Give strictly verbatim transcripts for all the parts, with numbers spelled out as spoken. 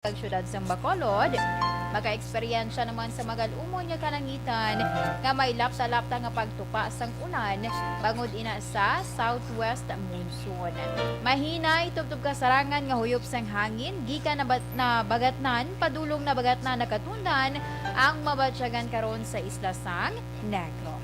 kag siyudad sang Bacolod, makaeksperyensya naman sa magal-umon nga kalangitan nga may lapta-lapta nga pagtupa sang ulan bangod ina sa southwest monsoon. Mahinay tubtob kasarangan nga huyop sang hangin gikan na ba-, na Bagatnan padulong na Bagatnan nakatundan ang mabatyagan karon sa isla sang Negros.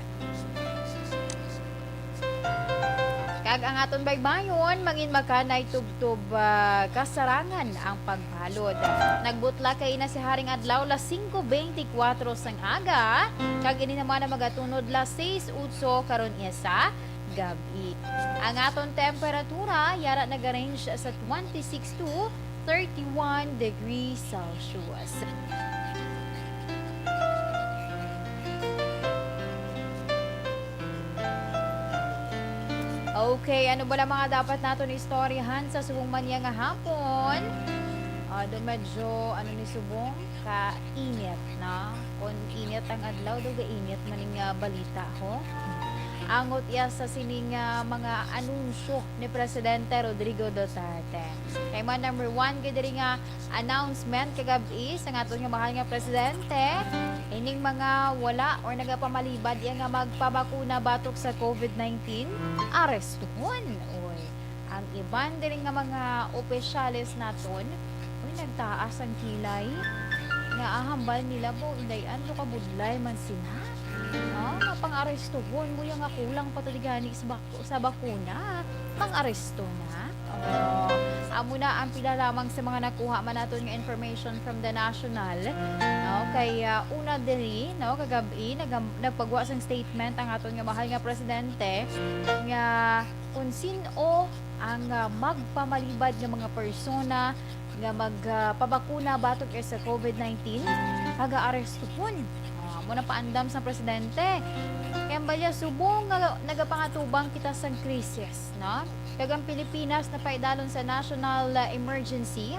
Kag ang aton baybayon, mangin makanay tubtob, ah, kasarangan ang pagbalod. Nagbutla kay ina si Haring Adlaw las singko beintikwatro sang aga, kag ini naman ang magatunod las sais otso karon iya sa gab-i. Ang aton temperatura, yara nag-range sa twenty-six to thirty-one degrees Celsius. Okay, ano bala mga dapat naton istoryahan sa subong man niya nga hapon? Ah, do medyo, ano ni subong? Ka init, no? Kung init ang adlaw, do gainit man ning, ah, balita, ho? Angot iya sa sining, ah, mga anunsyo ni Presidente Rodrigo Duterte. Kay man number one, kay diri nga announcement kagab-i sa aton nga mahal nga presidente, ining mga wala or nagapamalibad iya nga magpabakuna batok sa covid nineteen, arestuhon. Oy, ang iban diri nga mga opisyales naton, uy, nagtaas ang kilay nga ahambal nila po, inday-an do kabudlay man sila. No? Mapang-arestuhon mo yung nga kulang pa to di gani sa bak-, sa bakuna. Pang-aresto na. Oh, amo na ang pila lamang sa mga nakuha man naton nga information from The National. No, kay, ah, una diri, no, kagab-i, nagam-, nagpagwa sang statement ang aton nga mahal nga presidente nga kung sin-o ang, ah, magpamalibad nga mga persona nga mag, ah, pabakuna batok sa covid nineteen, pagaarestuhon. Ah, amo na paandam sang presidente. Kay ang balya, subong nga nagapangatubang kita sang krisis, no? Kag ang Pilipinas napaidalon sa national, ah, emergency,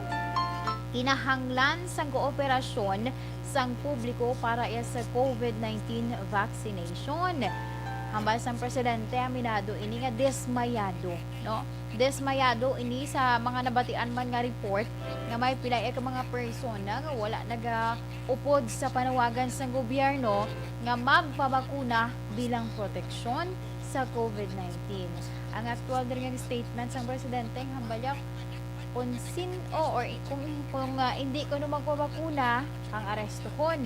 kinahanglan sang kooperasyon sang publiko para iya sa covid nineteen vaccination. Hambal sang presidente, aminado ini nga dismayado, no? Dismayado ini sa mga nabatian man nga report nga may pila ka mga persona nga wala nagaupod sa panawagan sang gobyerno nga magpabakuna bilang proteksyon sa covid nineteen. Ang aktual diri nga statement sang presidente nga hambalyak kung sin-o or i-, kung, kung, ah, hindi kuno magpabakuna, ang arestohon.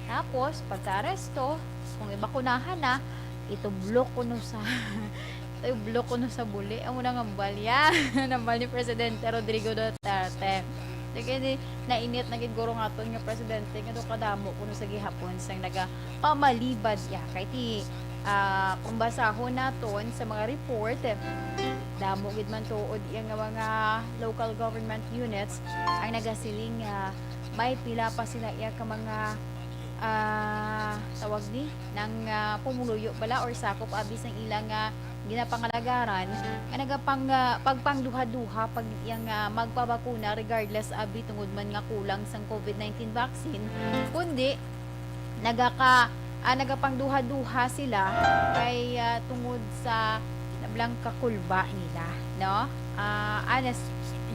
Tapos, pagka-aresto, kung ibakunahan na, itublok kuno sa, itublok kuno sa buli. Amo na nga balya. Nambal ni Presidente Rodrigo Duterte. Sige, di, nainit na gid guro nga aton nga presidente nga do kadamo kuno sa gihapon sang nagapamalibad iya. Kay ti, ah, kung basahon naton sa mga report, damo gid man tuod iya nga mga local government units ang nagasiling nga may pila pa sila iya ka mga, ah, tawag ni, nang, ah, pumuluyo bala or sakop abi sang ila nga ginapangalagaran nga nagapang, ah, pagpangduha-duha pag iya nga magpabakuna regardless abi tungod man nga kulang sang covid nineteen vaccine, kundi nagaka-, ah, nagapangduha-duha sila kay, ah, tungod sa nablang kakulba nila, no? Ah, honest,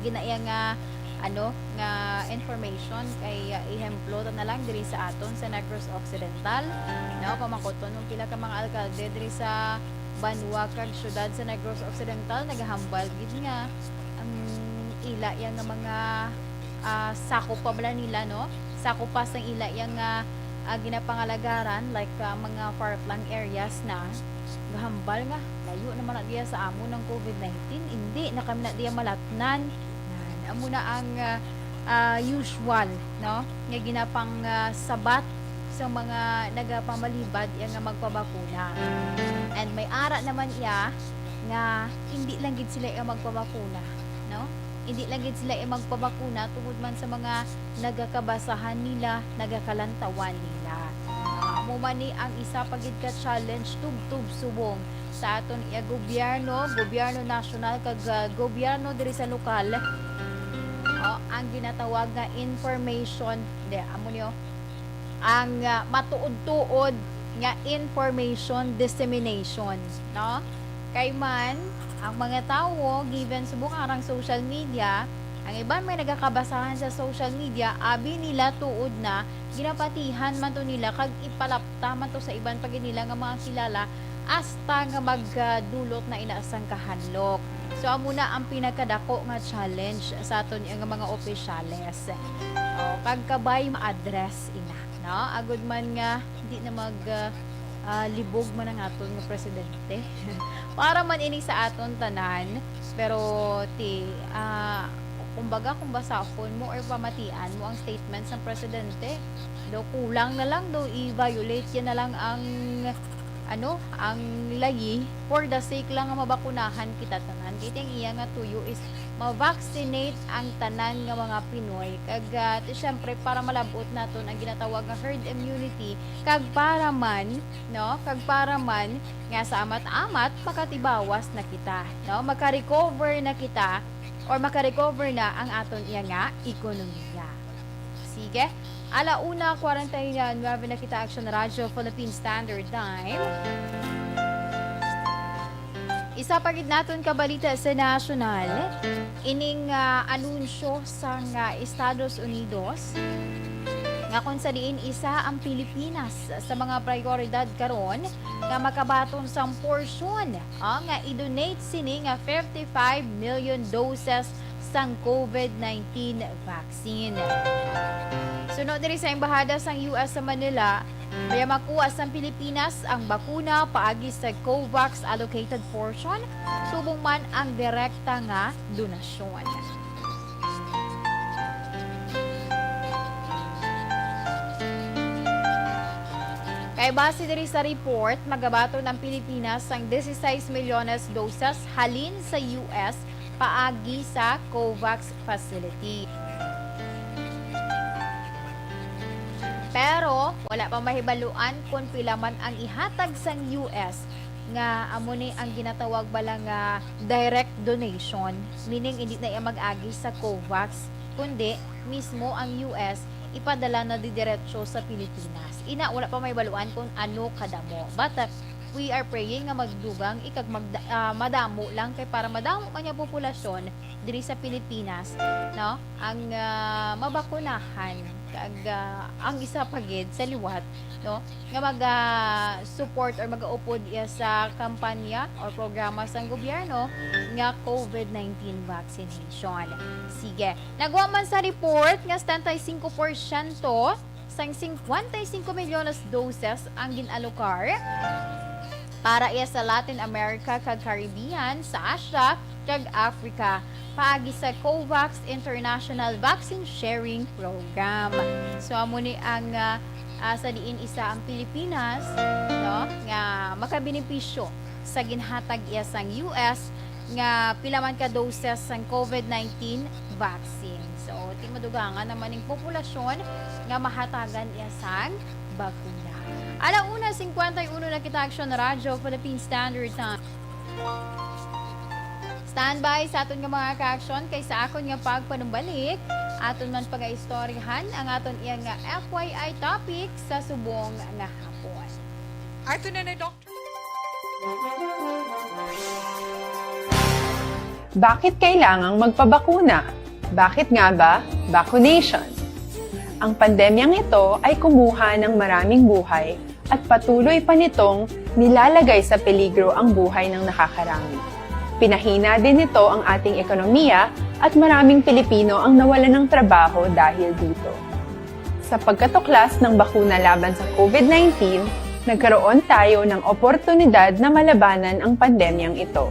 ginaiya nga, ano, nga information kay, ah, ehemplo ta na lang diri sa aton sa Negros Occidental, no? Pamangkuton mo pila ka mga alkalde diri sa banwa kag syudad sa Negros Occidental nagahambal gid nga ang ila iya nga mga, ah, sakop pa bala nila, no? Sakop pa sang ila iya nga, ah, ginapangalagaran, like, ah, mga far-flung areas na gahambal nga layo naman na diya sa amon ang covid nineteen, hindi na kami na diya malatnan. Yan. Amo na ang, ah, ah, usual, no, nga ginapang, ah, sabat sa mga nagapamalibad iya nga magpabakuna. And may ara naman iya nga hindi lang gid sila iya magpabakuna, no? Hindi lang gid sila iya magpabakuna tungod man sa mga nagakabasahan nila, nagakalantawan nila. Ah, amo man ni ang isa pa gid ka challenge tubtob subong sa aton iya gobyerno, gobyerno nasyonal kag, ah, gobyerno diri sa lokal. Oh, ang ginatawag nga information, di, amo niyo, ang, ah, matuod-tuod nga information dissemination, no? Kay man, ang mga tawo, given subong arang social media, Ang iban may nagakabasahan sa social media, abi nila tuod na ginapatihan man to nila kag ipalapta man to sa iban pa gid nila nga mga kilala, hasta nga magdulot na ina sang kahanlok. So, amo na ang pinakadako nga challenge sa aton nga mga opisyales. O, kag kabay ma-address ina, no? Agud man nga di na mag, ah, ah, libog man ang aton nga presidente. Para man ini sa aton tanan, pero ti, ah, kumbaga, kung basahon mo or pamatian mo ang statement sang presidente, daw kulang na lang, daw i-violate yan na lang ang, ano, ang layi for the sake lang nga mabakunahan kita tanan. Kay ang iya nga tuyo is ma-vaccinate ang tanan nga mga Pinoy. Kag, ah, ti, syempre, para malab-ot naton ang ginatawag nga herd immunity, kag para man, no, kag para man nga sa amat-amat makatibawas na kita, no, maka-recover na kita, or maka-recover na ang aton iya nga ekonomiya. Sige, ala una kwarenta y nuebe na kita, Action Radyo Philippine Standard Time. Isa pa gid naton ka balita sa nasyonal, ining, ah, anunsyo sang, ah, Estados Unidos nga kung sa diin isa ang Pilipinas sa mga prioridad karon nga makabaton sang porsyon, ah, nga i-donate sini nga fifty-five million doses sang COVID nineteen vaccine. Suno diri sa Embahada sang U S sa Manila, may makuha sang Pilipinas ang bakuna paagi sa COVAX allocated portion, subong man ang direkta nga donasyon. Kay base diri sa report, magabaton ang Pilipinas sang dieciséis milyones doses halin sa U S paagi sa COVAX facility. Pero wala pa mahibaluan kon pila man ang ihatag sang U S nga amo ni ang ginatawag bala nga direct donation, meaning hindi na iya mag-agi sa COVAX, kundi mismo ang U S ipadala na didiretso sa Pilipinas. Ina, wala pa mahibaluan kung ano kadamo. But, uh, we are praying nga magdugang ikag magda-, ah, madamo lang, kay para madamo man yung populasyon diri sa Pilipinas, no, ang, ah, mabakunahan, kag, ah, ang isa pa gid sa liwat, no, nga mag, ah, support or mag-upod iya sa kampanya or programa sang gobyerno nga COVID nineteen vaccination. Sige, nagwa man sa report nga setenta y cinco porsyento sang cincuenta y cinco milyones doses ang gin-alokar para iya sa Latin America kag Caribbean, sa Asia, kag Africa, paagi sa COVAX International Vaccine Sharing Program. So, amo ni ang, ah, ah, sa diin isa ang Pilipinas, no, nga makabenepisyo sa ginhatag iya sang U S nga pila man ka doses sang COVID nineteen vaccine. So, ti madugangan naman ning populasyon nga mahatagan iya sang bakuna. Ala una cincuenta y uno na kita, Action Radyo Philippine Standard Time. Standby sa aton nga mga ka-action, kay sa akon nga pagpanumbalik, aton man pagaistoryahan ang aton iya nga F Y I topic sa subong nga hapon. Ato na na, Doc. Bakit kailangang magpabakuna? Bakit nga ba vaccination? Ang pandemyang ito ay kumuha ng maraming buhay at patuloy pa nitong nilalagay sa peligro ang buhay ng nakakarami. Pinahina din nito ang ating ekonomiya at maraming Pilipino ang nawalan ng trabaho dahil dito. Sa pagkatuklas ng bakuna laban sa COVID nineteen, nagkaroon tayo ng oportunidad na malabanan ang pandemyang ito.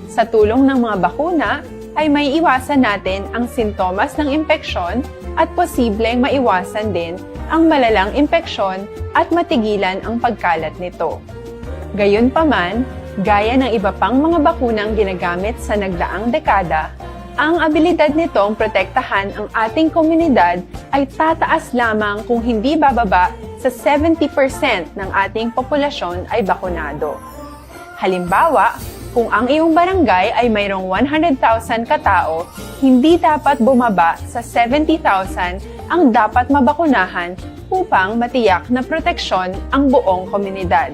Sa tulong ng mga bakuna, ay maiiwasan natin ang sintomas ng impeksyon at posibleng maiwasan din ang malalang impeksyon at matigilan ang pagkalat nito. Gayunpaman, gaya ng iba pang mga bakunang ginagamit sa nagdaang dekada, ang abilidad nitong protektahan ang ating komunidad ay tataas lamang kung hindi bababa sa seventy percent ng ating populasyon ay bakunado. Halimbawa, kung ang iyong barangay ay mayroong one hundred thousand katao, hindi dapat bumaba sa seventy thousand ang dapat mabakunahan upang matiyak na proteksyon ang buong komunidad.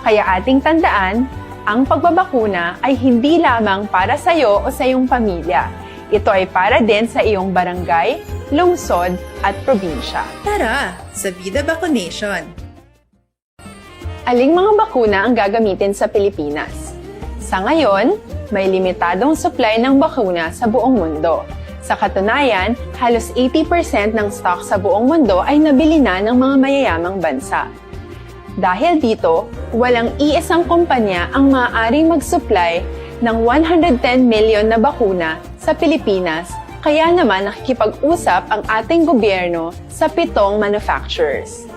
Kaya ating tandaan, ang pagbabakuna ay hindi lamang para sa iyo o sa iyong pamilya. Ito ay para din sa iyong barangay, lungsod, at probinsya. Tara, sa Vida Vaccination! Aling mga bakuna ang gagamitin sa Pilipinas? Sa ngayon, may limitadong supply ng bakuna sa buong mundo. Sa katunayan, halos eighty percent ng stock sa buong mundo ay nabili na ng mga mayayamang bansa. Dahil dito, walang iisang kumpanya ang maaaring mag-supply ng one hundred ten million na bakuna sa Pilipinas, kaya naman nakikipag-usap ang ating gobyerno sa pitong manufacturers.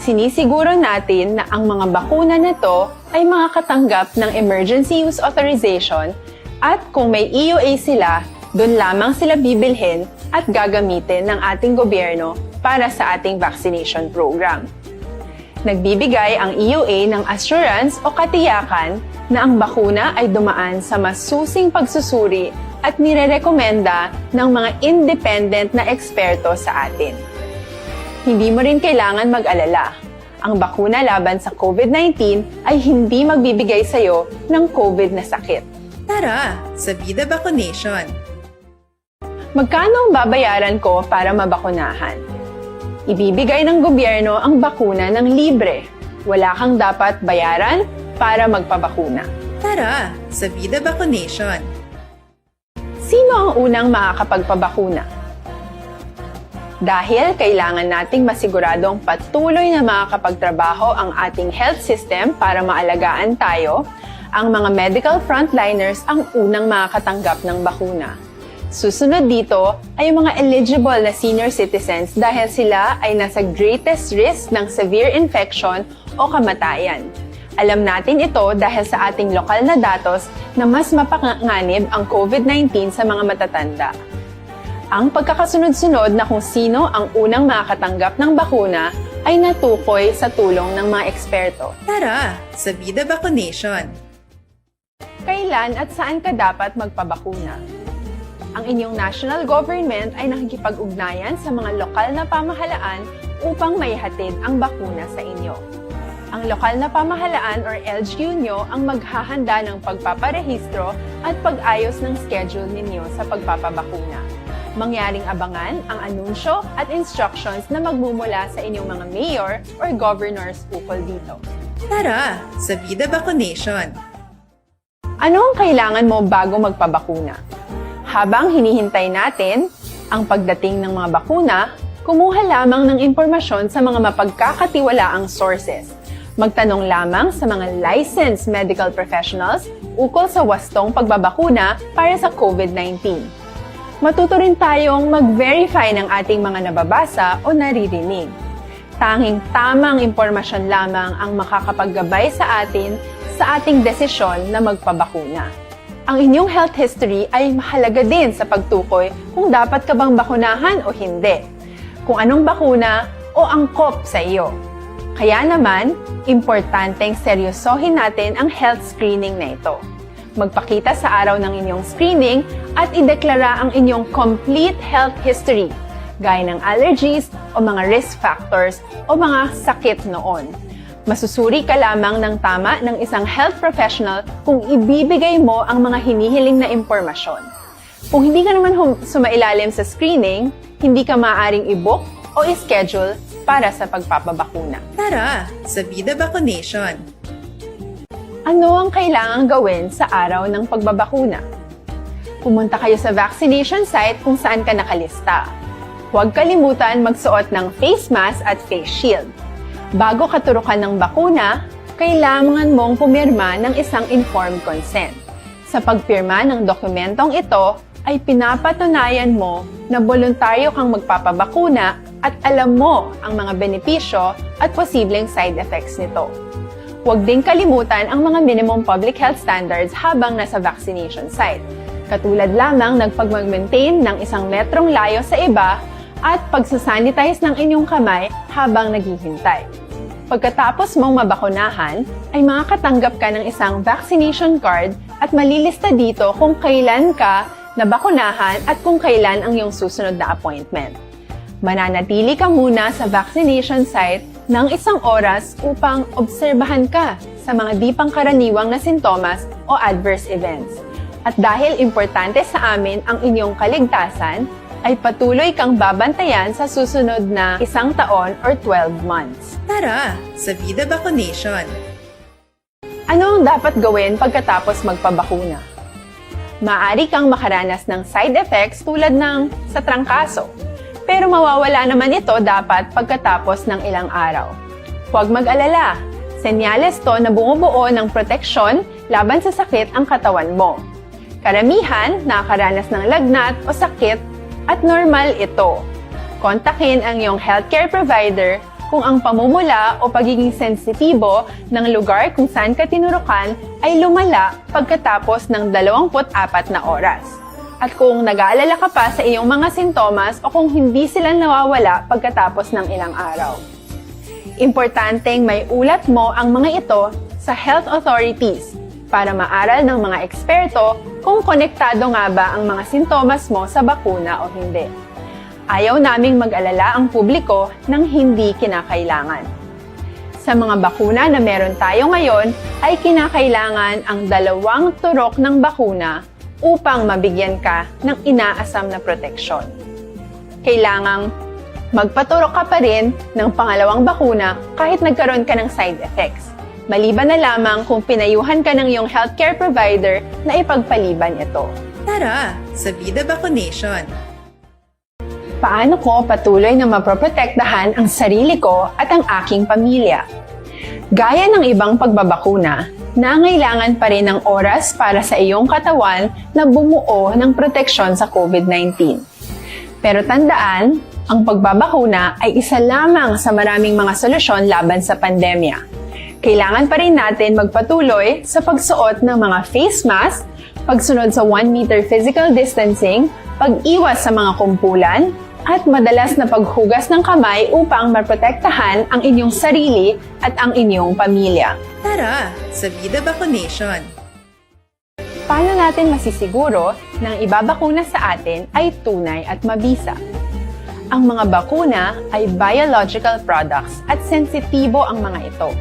Sinisiguro natin na ang mga bakuna na to ay makakatanggap ng emergency use authorization at kung may E U A sila, doon lamang sila bibilhin at gagamitin ng ating gobyerno para sa ating vaccination program. Nagbibigay ang E U A ng assurance o katiyakan na ang bakuna ay dumaan sa masusing pagsusuri at nirerekomenda ng mga independent na eksperto sa atin. Hindi mo rin kailangan mag-alala. Ang bakuna laban sa COVID nineteen ay hindi magbibigay sa iyo ng COVID na sakit. Tara, sa Vida Vaccination! Magkano ang babayaran ko para mabakunahan? Ibibigay ng gobyerno ang bakuna ng libre. Wala kang dapat bayaran para magpabakuna. Tara, sa Vida Vaccination! Sino ang unang makakapagpabakuna? Dahil kailangan nating masiguradong patuloy na makakapagtrabaho ang ating health system para maalagaan tayo, ang mga medical frontliners ang unang makakatanggap ng bakuna. Susunod dito ay ang mga eligible na senior citizens dahil sila ay nasa greatest risk ng severe infection o kamatayan. Alam natin ito dahil sa ating lokal na datos na mas mapanganib ang COVID nineteen sa mga matatanda. Ang pagkakasunod-sunod na kung sino ang unang makakatanggap ng bakuna ay natukoy sa tulong ng mga eksperto. Tara, sa Vida Vaccination! Kailan at saan ka dapat magpabakuna? Ang inyong national government ay nakikipag-ugnayan sa mga lokal na pamahalaan upang maihatid ang bakuna sa inyo. Ang lokal na pamahalaan or L G U nyo ang maghahanda ng pagpaparehistro at pag-ayos ng schedule ninyo sa pagpapabakuna. Mangyaring abangan ang anunsyo at instructions na magmumula sa inyong mga mayor or governors ukol dito. Tara, sa Vida Vaccination! Ano ang kailangan mo bago magpabakuna? Habang hinihintay natin ang pagdating ng mga bakuna, kumuha lamang ng impormasyon sa mga mapagkakatiwalaang sources. Magtanong lamang sa mga licensed medical professionals ukol sa wastong pagbabakuna para sa COVID nineteen. Matuto rin tayong mag-verify ng ating mga nababasa o naririnig. Tanging tamang impormasyon lamang ang makakapaggabay sa atin sa ating desisyon na magpabakuna. Ang inyong health history ay mahalaga din sa pagtukoy kung dapat ka bang bakunahan o hindi, kung anong bakuna o angkop sa iyo. Kaya naman, importanteng seryosohin natin ang health screening na ito. Magpakita sa araw ng inyong screening at ideklara ang inyong complete health history, gaya ng allergies o mga risk factors o mga sakit noon. Masusuri ka lamang ng tama ng isang health professional kung ibibigay mo ang mga hinihiling na impormasyon. Kung hindi ka naman hum- sumailalim sa screening, hindi ka maaaring i-book o i-schedule para sa pagpapabakuna. Tara, sa Vida Vaccination! Ano ang kailangang gawin sa araw ng pagbabakuna? Pumunta kayo sa vaccination site kung saan ka nakalista. Huwag kalimutan magsuot ng face mask at face shield. Bago katurukan ng bakuna, kailangan mong pumirma ng isang informed consent. Sa pagpirma ng dokumentong ito, ay pinapatunayan mo na boluntaryo kang magpapabakuna at alam mo ang mga benepisyo at posibleng side effects nito. Huwag ding kalimutan ang mga minimum public health standards habang nasa vaccination site. Katulad lamang ng pagmag-maintain ng isang metrong layo sa iba at pagsasanitize ng inyong kamay habang naghihintay. Pagkatapos mong mabakunahan, ay makakatanggap ka ng isang vaccination card at malilista dito kung kailan ka nabakunahan at kung kailan ang iyong susunod na appointment. Mananatili ka muna sa vaccination site ng isang oras upang obserbahan ka sa mga di pangkaraniwang na sintomas o adverse events. At dahil importante sa amin ang inyong kaligtasan, ay patuloy kang babantayan sa susunod na isang taon or twelve months. Tara, sa Vida Vaccination! Ano ang dapat gawin pagkatapos magpabakuna? Maaari kang makaranas ng side effects tulad ng sa trangkaso, pero mawawala naman ito dapat pagkatapos ng ilang araw. Huwag mag-alala, senyales to na bumubuo ng proteksyon laban sa sakit ang katawan mo. Karamihan nakakaranas ng lagnat o sakit at normal ito. Kontakin ang iyong healthcare provider kung ang pamumula o pagiging sensitibo ng lugar kung saan ka tinurukan ay lumala pagkatapos ng dalawampu't apat na oras. At kung nag-aalala ka pa sa iyong mga sintomas o kung hindi sila nawawala pagkatapos ng ilang araw. Importanteng may ulat mo ang mga ito sa health authorities para maaral ng mga eksperto kung konektado nga ba ang mga sintomas mo sa bakuna o hindi. Ayaw naming mag-alala ang publiko ng hindi kinakailangan. Sa mga bakuna na meron tayo ngayon ay kinakailangan ang dalawang turok ng bakuna upang mabigyan ka ng inaasam na proteksyon. Kailangang magpaturok ka pa rin ng pangalawang bakuna kahit nagkaroon ka ng side effects, maliban na lamang kung pinayuhan ka ng iyong healthcare provider na ipagpaliban ito. Tara, sa Vida Vaccination! Paano ko patuloy na maproprotektahan ang sarili ko at ang aking pamilya? Gaya ng ibang pagbabakuna, nangailangan pa rin ng oras para sa iyong katawan na bumuo ng proteksyon sa COVID nineteen. Pero tandaan, ang pagbabakuna ay isa lamang sa maraming mga solusyon laban sa pandemya. Kailangan pa rin natin magpatuloy sa pagsuot ng mga face mask, pagsunod sa one meter physical distancing, pag-iwas sa mga kumpulan, at madalas na paghugas ng kamay upang maprotektahan ang inyong sarili at ang inyong pamilya. Tara, sa Vida Vaccination! Paano natin masisiguro na ang ibabakuna sa atin ay tunay at mabisa? Ang mga bakuna ay biological products at sensitibo ang mga ito.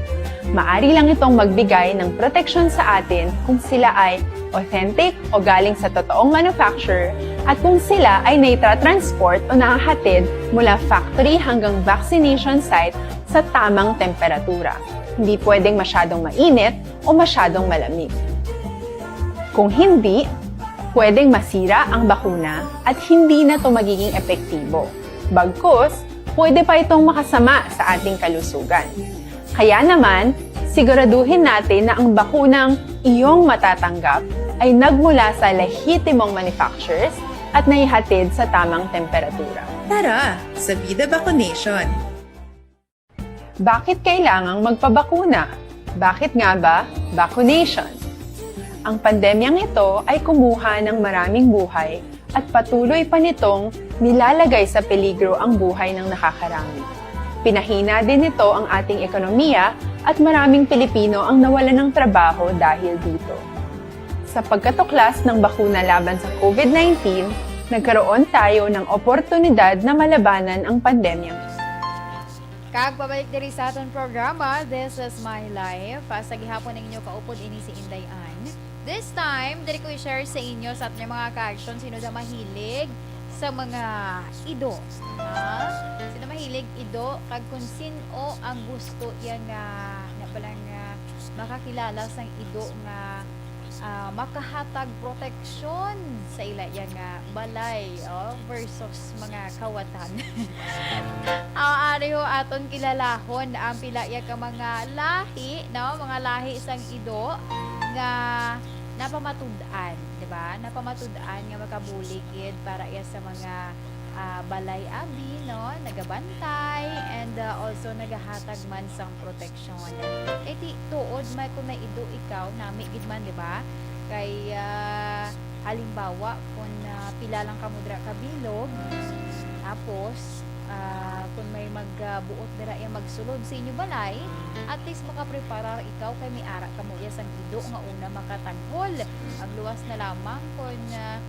Maari lang itong magbigay ng proteksyon sa atin kung sila ay authentic o galing sa totoong manufacturer at kung sila ay naitra-transport o nahahatid mula factory hanggang vaccination site sa tamang temperatura. Hindi pwedeng masyadong mainit o masyadong malamig. Kung hindi, pwedeng masira ang bakuna at hindi na ito magiging epektibo. Bagkus, pwede pa itong makasama sa ating kalusugan. Kaya naman, siguraduhin natin na ang bakunang iyong matatanggap ay nagmula sa lehitimong manufacturers at naihatid sa tamang temperatura. Tara, sa Vida Vaccination! Bakit kailangang magpabakuna? Bakit nga ba vaccination? Ang pandemyang ito ay kumuha ng maraming buhay at patuloy pa nitong nilalagay sa peligro ang buhay ng nakakarami. Pinahina din nito ang ating ekonomiya at maraming Pilipino ang nawalan ng trabaho dahil dito. Sa pagkatuklas ng bakuna laban sa COVID nineteen, nagkaroon tayo ng oportunidad na malabanan ang pandemyang ito. Kag pabalik diri sa aton programa, This is My Life. Ah, sa gihapon ang inyo kaupod ini si Inday Ann. This time, diri ko i-share sa inyo sa aton mga ka-action, sino da mahilig sa mga ido. Ha? Sino mahilig ido? Kag kung sin-o ang gusto iya nga, nga pala nga makakilala sang ido nga ah, makahatag proteksyon sa ila iya nga balay, oh, versus mga kawatan. Ah, ari ho aton kilalahon ang pila iya ka mga lahi, no? Mga lahi sang ido nga napamatud-an, di ba? Napamatud-an nga makabulig gid para iya sa mga, ah, balay abi, no? Nagabantay and, ah, also nagahatag man sang protection. Kay ti-, tuod may, kung may ido ikaw, nami gid man, di ba? Kay, ah, halimbawa, kung, ah, pila lang kamo dira ka bilog, tapos, ah, kung may mag, ah, buot dira iya magsulod sa inyo balay, at least makapreparar ikaw kay may ara kamo iya sang ido nga una makataghol. Ang luwas na lamang kung, ah,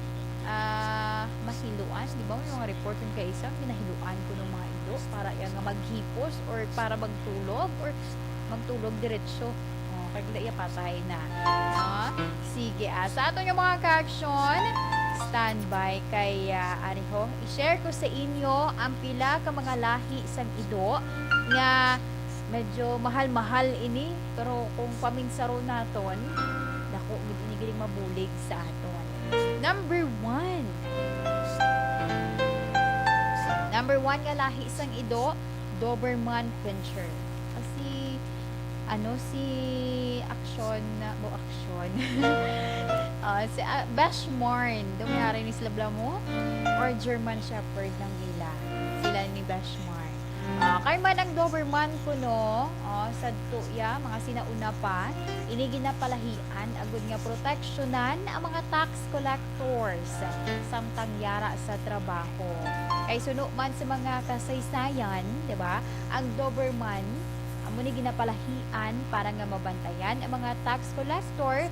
ah, mahiluan, di ba? May mga report yung kaisa, ginahiluan ko ng mga ido para iya nga maghipos or para magtulog or magtulog diretso. Oh, Pag iya patay na. No? Sige, ah, sa aton nga mga ka-action, standby kay, ah, ari ho, i-share ko sa inyo ang pila ka mga lahi sang ido nga medyo mahal-mahal ini, pero kung paminsaron naton, dako gid ini gining mabulig sa aton. Number one. Number one nga lahi sang ido, Doberman Pinscher. Ah, si, ano, si Action, o Action. Ah, si, ah, Beshmorn. Daw may ari ni sila bala mo? Or German Shepherd ang ila. Sila ni Beshmorn. Ah, kay man ang Doberman kuno, ah, sadto iya, mga sinauna pa, ini ginapalahian agud nga proteksyonan ang mga tax collectors samtang yara sa trabaho. Kay suno man sa mga kasaysayan, di ba, ang Doberman amo ni ginapalahian para nga mabantayan ang mga tax collector,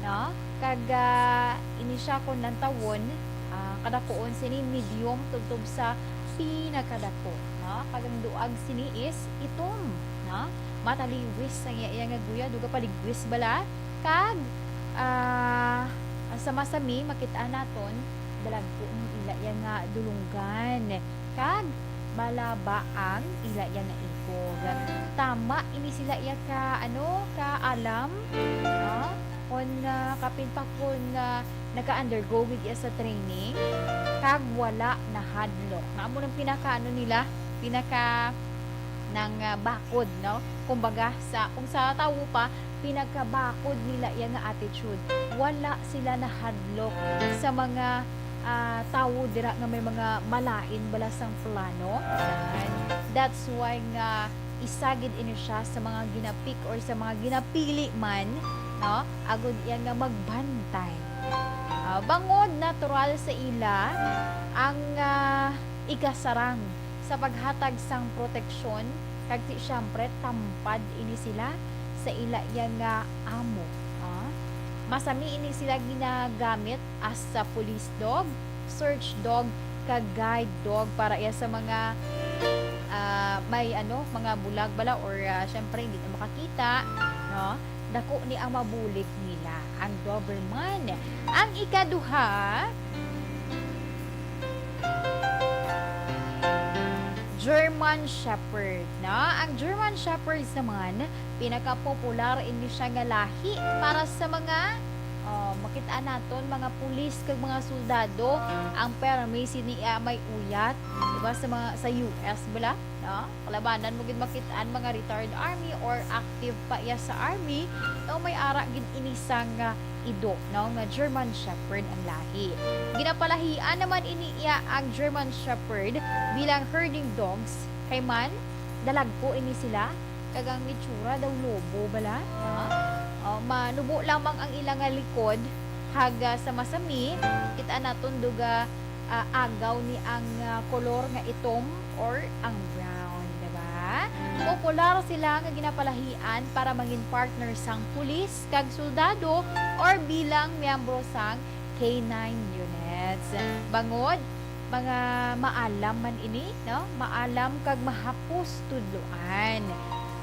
no? Kag, ah, ini siya kon lantawon, ah, kadakuon sini medium tubtob sa pinakadako, no? Kag ang duag sini is itom, no? Mataliwis ang iya, iya nga guya, duga paligwis bala. Kag, ah, sa masami, makit-an naton, dalagko ang ila iya nga dulunggan. Kag malaba ang ila iya nga ikog. Tama ini sila iya ka, ano, ka alam, no? Kon, ah, kapin pa kon, ah, naka-undergo gid iya sa training, kag wala nahadlok. Na amo nang pinaka, ano nila, pinaka nang, ah, bakod, no? Kumbaga, sa, kung sa tawo pa, pinagkabakod nila iya nga attitude. Wala sila nahadlok sa mga, ah, tawo dira nga may mga malain bala sang plano. Yan. That's why nga isa gid ini siya sa mga ginapick or sa mga ginapili man, no? Agud iya nga magbantay. Ah, bangod natural sa ila ang, ah, ikasarang sa paghatag sang proteksyon, kag ti-, siyempre, tampad ini sila sa ila iya nga amo. Ah, masami ini sila ginagamit as a police dog, search dog, kag guide dog para iya sa mga, ah, may, ano, mga bulag bala or, ah, siyempre, hindi na makakita, no? Dako ni ang mabulig nila, ang Doberman. Ang ikaduha, German Shepherd, no? Ang German Shepherds naman, pinakapopular ini siya nga lahi para sa mga, oh, makita naton, mga pulis kag mga soldado. Ang permi sini, ah, may uyat, diba, sa mga, sa U S bala, no? Kalabanan mo gid makit-an mga retired army or active pa iya sa army, no? May ara gid ini sang, ah, ido, no, nga German Shepherd ang lahi. Ginapalahian naman ini iya ang German Shepherd bilang herding dogs, kay man dalagko ini sila, kag ang itsura daw lobo bala, no? Oh, manubo lamang ang ila nga likod, kag, ah, sa masami, kita naton duga, ah, agaw ni ang, ah, kolor nga itom or ang brown, di ba? Popular sila nga ginapalahian para mangin partner sang pulis kag soldado or bilang miyembro sang K nine units. Bangod, mga maalam man ini, no? Maalam kag mahapos tudloan.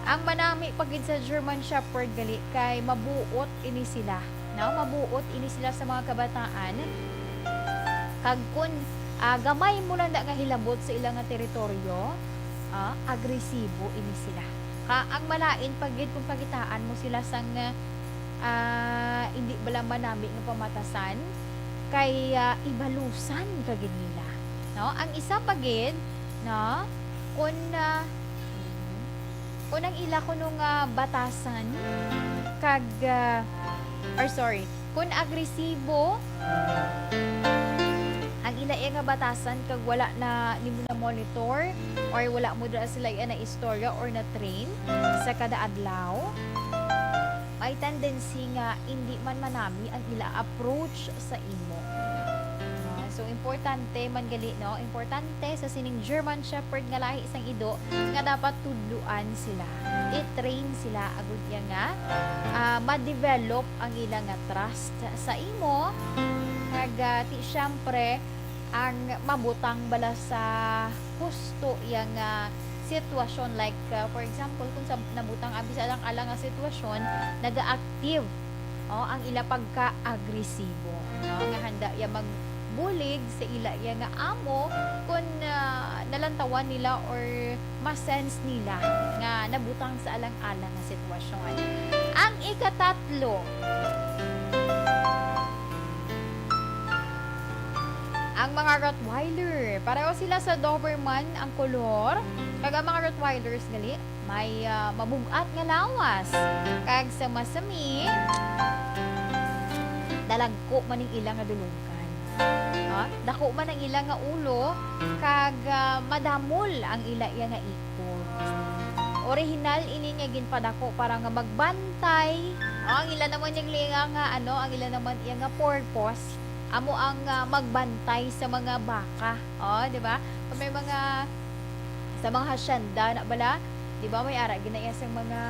Ang manami pa gid sa German Shepherd gali kay mabuot ini sila, no? Mabuot ini sila sa mga kabataan. Kag kun, ah, gamay mo lang na nga hilabot sa ila nga teritoryo, ah, agresibo ini sila. Ka, ang malain pa gid kung pakitaan mo sila sang, ah, hindi bala manami nga pamatasan, kay, ah, ibalusan ka gid nila, no? Ang isa pa gid, no, kun, ah, kun ang ila kuno nga batasan kag, ah, or sorry, kun agresibo ang ila iya nga batasan kag wala na nimo na monitor or wala mo dira sila iya na istorya or na train sa kada adlaw, may tendency nga hindi man manami ang ila approach sa imo. Ah, so, importante man gali, no? Importante sa sining German Shepherd nga lahi sang ido nga dapat tudloan sila. I-train sila agud iya nga, ah, ma-develop ang ila nga trust sa imo. Kag, ah, ti, siyempre, ang mabutang bala sa husto iya nga sitwasyon. Like, ah, for example, kung sa nabutang abi sa alang-alang nga sitwasyon, naga-active, oh, ang ila pagka-agresibo, no? Nga handa ya magbulig sa ila ya nga amo kung, ah, nalantawan nila or ma-sense nila nga nabutang sa alang-alang nga sitwasyon. Ang ikatatlo, ang mga Rottweiler, pareho sila sa Doberman ang kolor, kag ang mga Rottweilers gali may, ah, mabug-at nga lawas, kag sa masami, dalagko man ning ila nga dulunggan. Ha? Dako man ang ila nga ulo, kag, ah, madamol ang ila iya nga ikog. Orihinal ini nga ginpadako para nga magbantay. Oh, ang ila naman yang linga nga, ano, ang ila naman iya nga purpose amo ang, ah, magbantay sa mga baka. Oh, di ba? Kung may mga, sa mga hacienda na bala, di ba, may ara gina iya sa mga,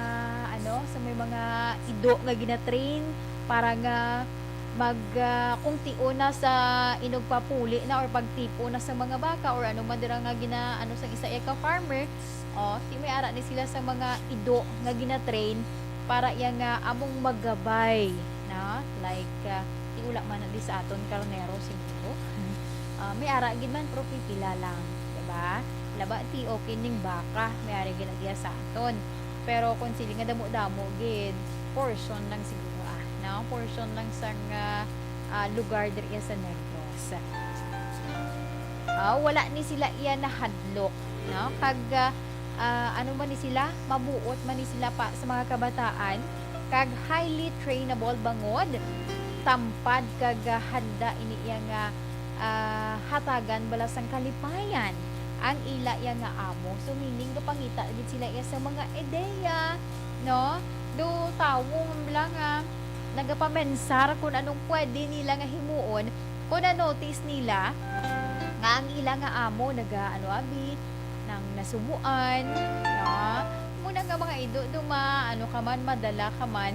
ano, sa may mga ido nga ginatrain para nga mag, ah, kung tion na sa inugpapuli na or pagtipo na sa mga baka or ano man dira nga gina-, ano, sang isa iya ka farmer, oh, ti may ara ni sila sa mga ido nga ginatrain para iya nga among magabay na, like, ah, ti wala man na di sa aton karnero siguro. Ah, may ara gid man, pero pipila lang, di ba? Laba ti okay ning baka, may ara gid na diya sa aton. Pero kung sili nga damo-damo gid, portion lang siguro, ah, no? Portion lang sang, ah, ah, lugar diri sa Negros. Ah, wala ni sila iya nahadlok, no? Kag, ah, ah, ano man ni sila, mabuot man ni sila pa sa mga kabataan, kag highly trainable bangod, tampad kag, ah, handa ini iya nga, ah, hatagan bala sang kalipayan ang ila iya nga amo. So, meaning, gapangita gid sila iya sa mga ideya, no? Do tawo lang nga nagapamensar kung anong pwede nila nga himuon, kung na-notice nila nga ang ila nga amo naga, ano, abi, nang nasubuan, no? Muna nga mga ido, duma, ano ka man, madala ka man,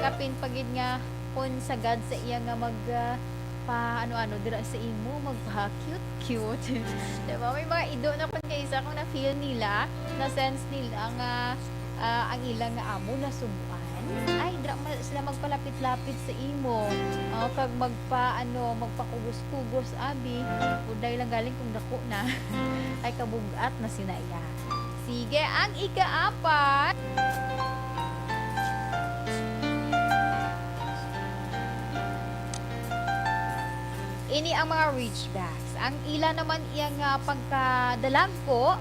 kapin pa gid nga kung sagad sa iya nga mag, ah, pa ano-ano dira sa imo, magpa-cute-cute. Diba? May mga ido na kung kaisa kung na-feel nila, na-sense nila nga, ah, ang ilang nga amo nasubuan. Ay, dira man sila magpalapit-lapit sa imo. Oh, kag magpa, ano, magpakugos-kugos, abi. Budlay lang galing kung dako na. Ay, kabug-at na sina iya. Sige, ang ikaapat. Ini ang mga Ridgebacks. Ang ila naman iya nga pagkadalagko,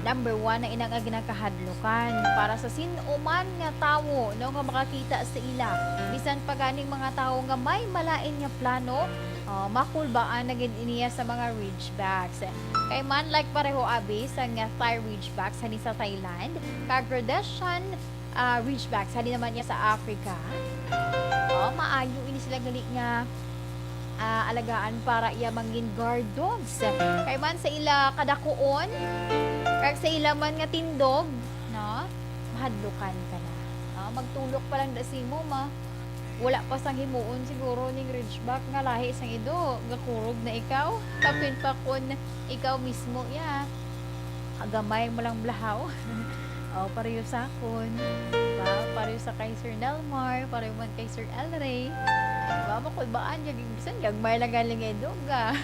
number one na ina nga ginakahadlukan para sa sin-o man nga tawo, no, nga makakita sa ila. Bisan pa ganing mga tawo nga may malain nga plano, ah, makulbaan na gid niya sa mga Ridgebacks. Kay man, like pareho abi sa nga Thai Ridgebacks, hali sa Thailand, kag Rhodesian, ah, Ridgebacks, hali naman niya sa Africa. Oh, maayo ini sila gali nga, ah, alagaan para iya mangin guard dogs. Kay man sa ila kadakuon, kag sa ila man nga tindog, no? Mahadlukan ka na. Ah, magtulok pa lang da si mo, ma-, wala pa sang himuon siguro ning Ridgeback nga lahi sang ido, gakurog na ikaw. Kapin pa kun ikaw mismo ya. Agamay mo lang blahaw. O, pareho sa akon. Diba? Pareho sa kay Sir Nelmar, pareho man kay Sir Elray. Diba? Makulbaan, gag-, bisan gagmay lang galing nga ido, ga-,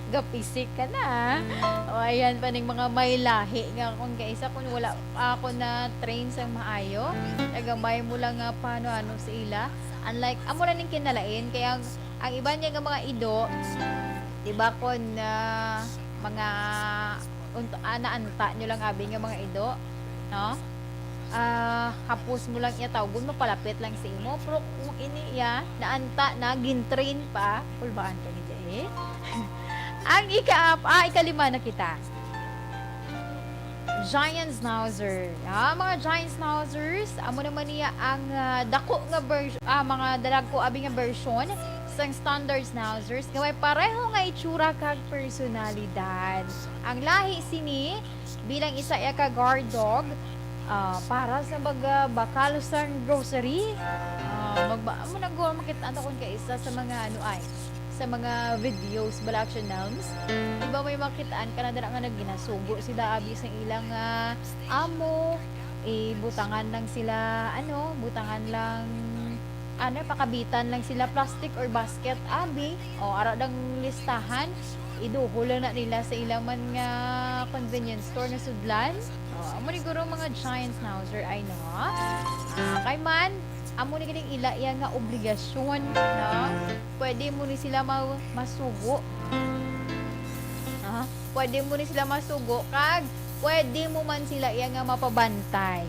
gapisik ka na. O, ayan pa ning mga may lahi nga kung kaisa, kung wala pa ako na train sang maayo, nagamay mo lang nga paano-ano sa ila. Unlike, amo na ning kinalain, kaya ang, ang iban niya nga mga ido, di ba, kung, ah, mga unt-, ah, naanta nyo lang abi nga mga ido, no? Ah, hapos mo lang iya tawgon, mapalapit lang sa imo. Pero kung ini iya, naanta na, gintrain pa, kulbaan ka ni eh. Ang ika-, ah, ikalima na kita. Giant Schnauzer. Ah, mga Giant Schnauzers, amo naman niya ang, ah, dako nga version, ah, mga dalagko abi nga version sang standard Schnauzers nga may pareho nga itsura kag personalidad. Ang lahi sini bilang isa iya ka guard dog, ah, para sa mga bakal sang grocery. Ah, magba-, amo na go, makita to kung kaisa sa mga ano ay, sa mga videos bala, Action Nelms. Di ba may makitaan ka na dira nga nagginasugo sila abi sa ilang, ah, amo, ibutangan lang sila, ano, butangan lang, ano, pakabitan lang sila plastic or basket abi. O, ara dang listahan, iduhol lang na nila sa ila man nga convenience store nga sudlan. O, amo ni guro mga giant schnauzer ay, no? Ah, kay man, amo ni ganing ila iya nga obligasyon, no? Pwede mo ni sila ma-, masugo. Ah, pwede mo ni sila masugo kag pwede mo man sila iya nga mapabantay.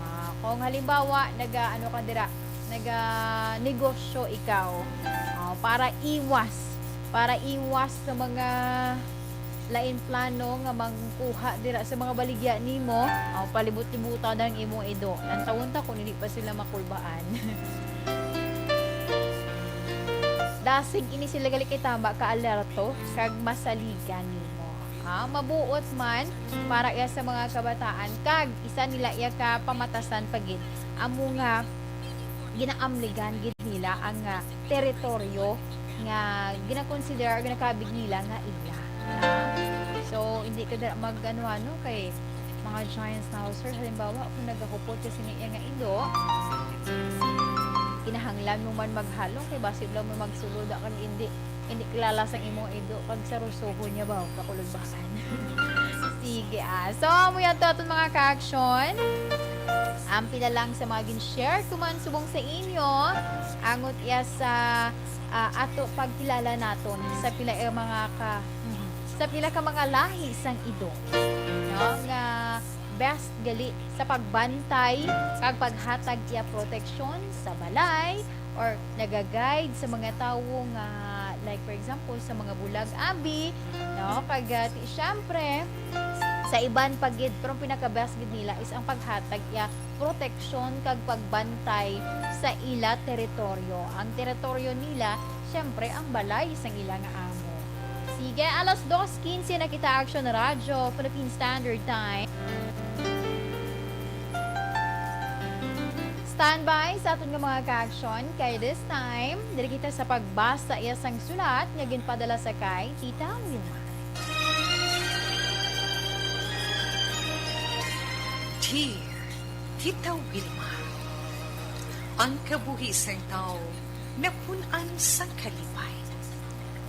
Ah, kung halimbawa, naga, ano ka dira, naga negosyo ikaw, ah, para iwas, para iwas sa mga lain plano nga mangkuha dira sa mga baligya nimo, ah, palibot-libutan ang imong ido. Lantawon ta kung hindi pa sila makulbaan. Dasig ini sila gali kay tama ka alerto kag masaligan nimo. Ah, mabuot man para iya sa mga kabataan kag isa nila iya ka pamatasan pa gid. Amo nga ginaamligan gid nila ang, ah, teritoryo nga ginakonsidera or ginakabig nila nga ila. Ah, so, hindi ka dira mag-ano-ano kay mga giant schnauzer. Halimbawa, kung nagahupot ka sini iya nga ido, kinahanglan mo man maghalong kay basi lang mo magsulod kag hindi, hindi kilala sang imong ido kag sarusohon niya ba kakulubaan. Sige, ah. So, amo yan to aton mga ka-action. Ang pila lang sa mga gin-share ko man subong sa inyo, angot iya sa, ah, ato pagkilala naton sa pila ka mga ka-, mhm, sa pila ka mga lahi sang ido, no? Nga best gali sa pagbantay kag paghatag iya proteksyon sa balay or naga-guide sa mga tawo nga, like, for example, sa mga bulag abi, no? Kag, ah, ti-, syempre, sa iban pa gid, pero ang pinaka-best gid nila is ang paghatag iya proteksyon kag pagbantay sa ila teritoryo. Ang teritoryo nila, siyempre, ang balay sang ila nga amo. Sige, alas dos quince na kita, Action Radyo, Philippine Standard Time. Standby sa aton nga mga ka-action, kay this time, diri kita sa pagbasa iya sang sulat nga ginpadala sa kay Tita Wilma. Dear Tita Wilma, ang kabuhi sang tawo napun-an sang kalipay,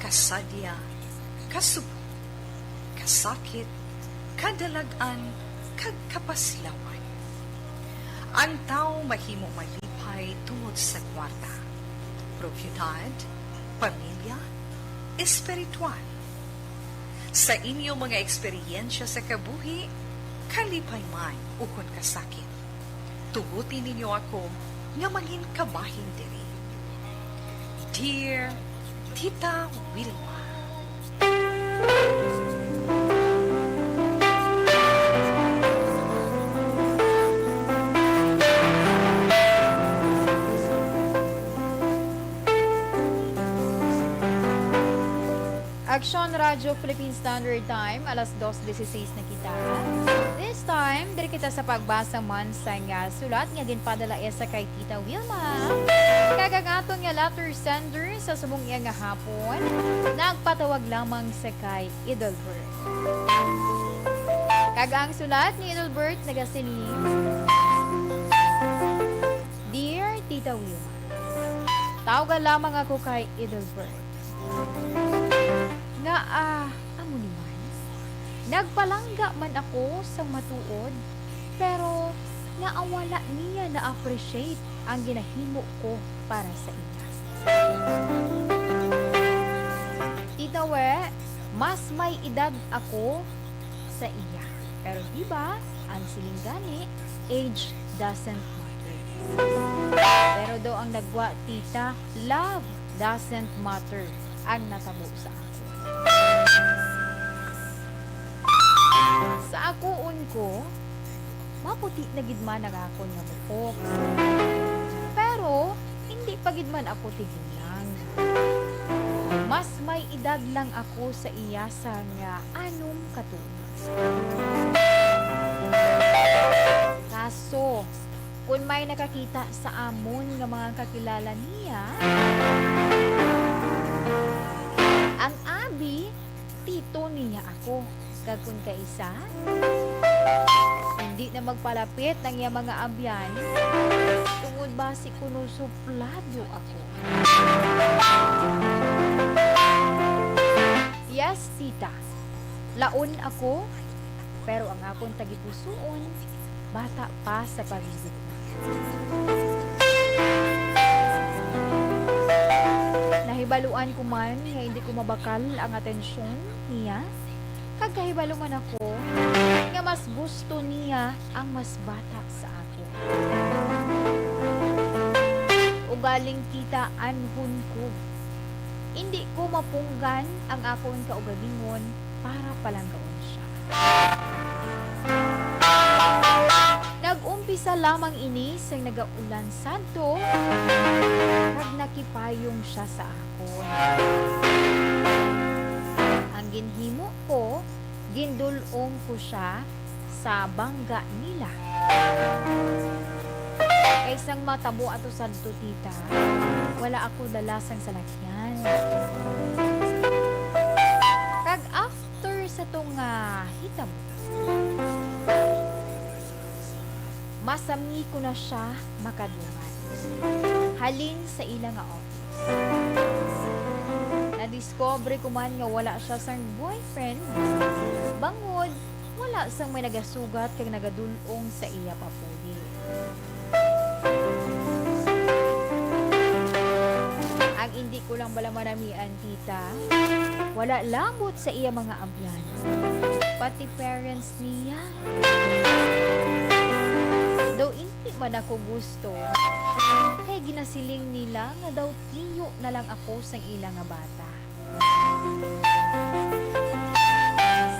kasadya, kasubo, kasakit, kadalag-an, kag kapaslawan. Ang tawo mahimo malipay tungod sa kwarta, propiedad, pamilya, espiritual. Sa inyo mga eksperyensya sa kabuhi, kalipay man ukon kasakit, tuguti ninyo ako nga mangin kabahin diri. Dear Tita Wilma. Aksyon Radyo Philippine Standard Time, alas dos dieciséis na kita. This time, diri kita sa pagbasa man sang, ah, sulat nga ginpadala iya sa kay Tita Wilma. Kag ang aton nga letter sender sa subong iya nga hapon, nagpatawag lamang sa kay Idolbert. Kag ang sulat ni Idolbert nagasiling, Dear Tita Wilma, tawga lamang ako kay Idolbert. Nga, ah, amo ni man. Nagpalangga man ako sang matuod, pero nga wala niya na-appreciate ang ginahimo ko para sa iya. Tita We, mas may edad ako sa iya. Pero di ba, ang siling gani, age doesn't matter. Pero daw ang nagwa, tita, love doesn't matter ang natabo sa akon. Sa akuon ko, maputi na gid man ang akon nga buhok. Pero hindi pa gid man ako tigulang. Mas may edad lang ako sa iya sang anom ka tuig. Kaso, kun may nakakita sa amon nga mga kakilala niya, Tito niya ako, kag kon kaisa, hindi na magpalapit ang iya mga abyan, tungod basi kuno suplado ako. Yes, tita. Laon ako, pero ang akon tagipusoon bata pa sa paghigugma. Nahibaluan ko man nga hindi ko mabakal ang atensyon niya, kag kahibalo man ako nga mas gusto niya ang mas bata sa akon. Ugaling, tita, anhon ko. Indi ko mapunggan ang akon kaugalingon para palanggaon siya. Nag-umpisa lamang ini sang nagaulan sadto, kag nakipayong siya sa akon. Ang ginhimo ko, gindul-ong ko siya sa bangga nila. Kay sang matabo ato sadto, tita, wala ako dala sang salakyan. Kag after sa tong, ah, hitabo, masami ko na siya makadungan halin sa ila nga office. Nadiskubre ko man nga wala siya sang boyfriend, bangod wala sang may nagasugat kag nagadul-ong sa iya papuli. Ang indi ko lang bala manamian, tita, wala labot sa iya mga abyan, pati parents niya. Daw indi man ako gusto, kay ginasiling nila nga daw tiyo na lang ako sang ila nga bata.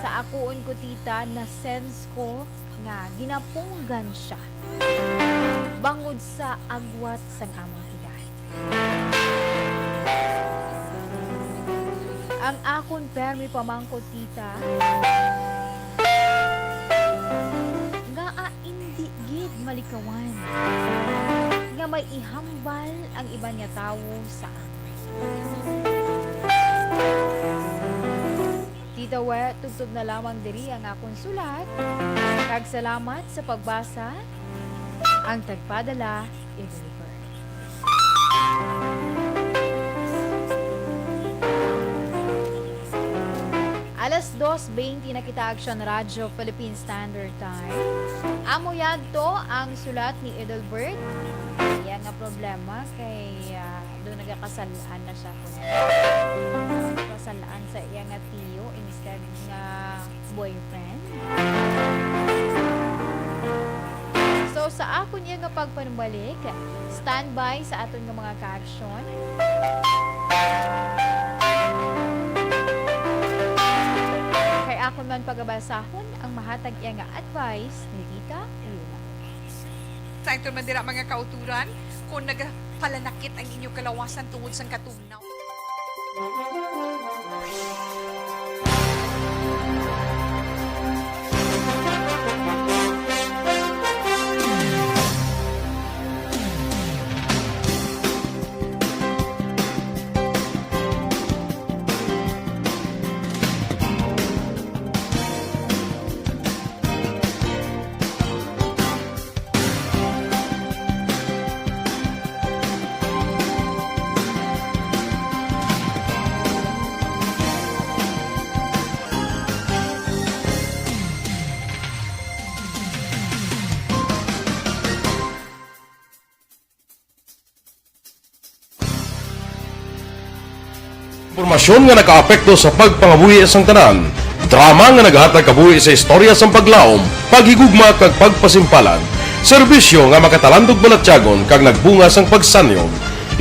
Sa akuon ko, tita, na-sense ko nga ginapunggan siya bangod sa agwat sang among edad. Ang akon permi pamangkot, tita, ngaa indi gid malikawan nga may ihambal ang iban nga tawo sa amin. Tita We, tubtob na lamang diri ang akon sulat. Kag salamat sa pagbasa. Ang tagpadala, Edelbert. Alas dos bente na kita, Action Radio Philippine Standard Time. Amo yadto ang sulat ni Edelbert. Iya nga problema kay, ah, do nagakasal-an na siya kun kasal-an sa iya nga tiyo instead nga boyfriend. So, sa akon iya nga pagpanumbalik, standby sa aton nga mga kaaksyon. Kay akon man pagabasahon ang mahatag iya nga advice ni Tita Luna. Sa ito man dira, mga kauturan, kung nagapalanakit ang inyong kalawasan tungod sang katugnaw. Impormasyon nga nakaapekto sa pagpangabuhi sang tanan. Drama nga nagahatag kabuhi sa istorya sang paglaom, paghigugma, kag pagpasimpalan. Serbisyo nga makatalandog balatyagon kag nagbunga sang pagsanyog.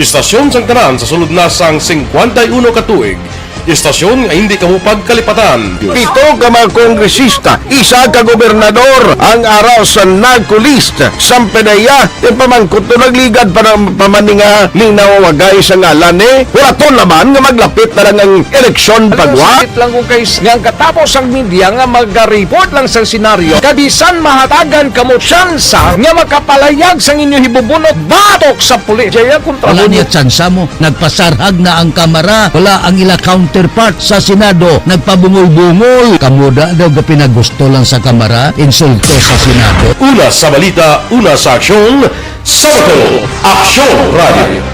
Istasyon sang tanan sa sulod na sang singkwenta y uno ka tuig. Istasyon nga hindi kamo pagkalipatan. Pito ka mga kongresista, isa ka gobernador ang ara sa narco list. Sampanaya, ipamangkot to, nagligad pa ng pamaninga ning nawawagay sa ngalan ni Huraton naman nga maglapit na lang ang eleksyon pagwa. Sakit lang kung kay nga ang katapos ang media nga mag-report lang sa senaryo, kabisan mahatagan kamo tsansa nga makapalayag sang inyo hibubunot batok sa pulis. Jaya kontra Wala mo. Niya tsansa mo, nagpasarhag na ang kamara, wala ang ila counter. Part sa Senado, nagpabungol-bungol. Kamo da daw gapinagusto lang sa Kamara, insulto sa Senado. Una sa balita, una sa aksyon, sa Bacolod, Aksyon Radio.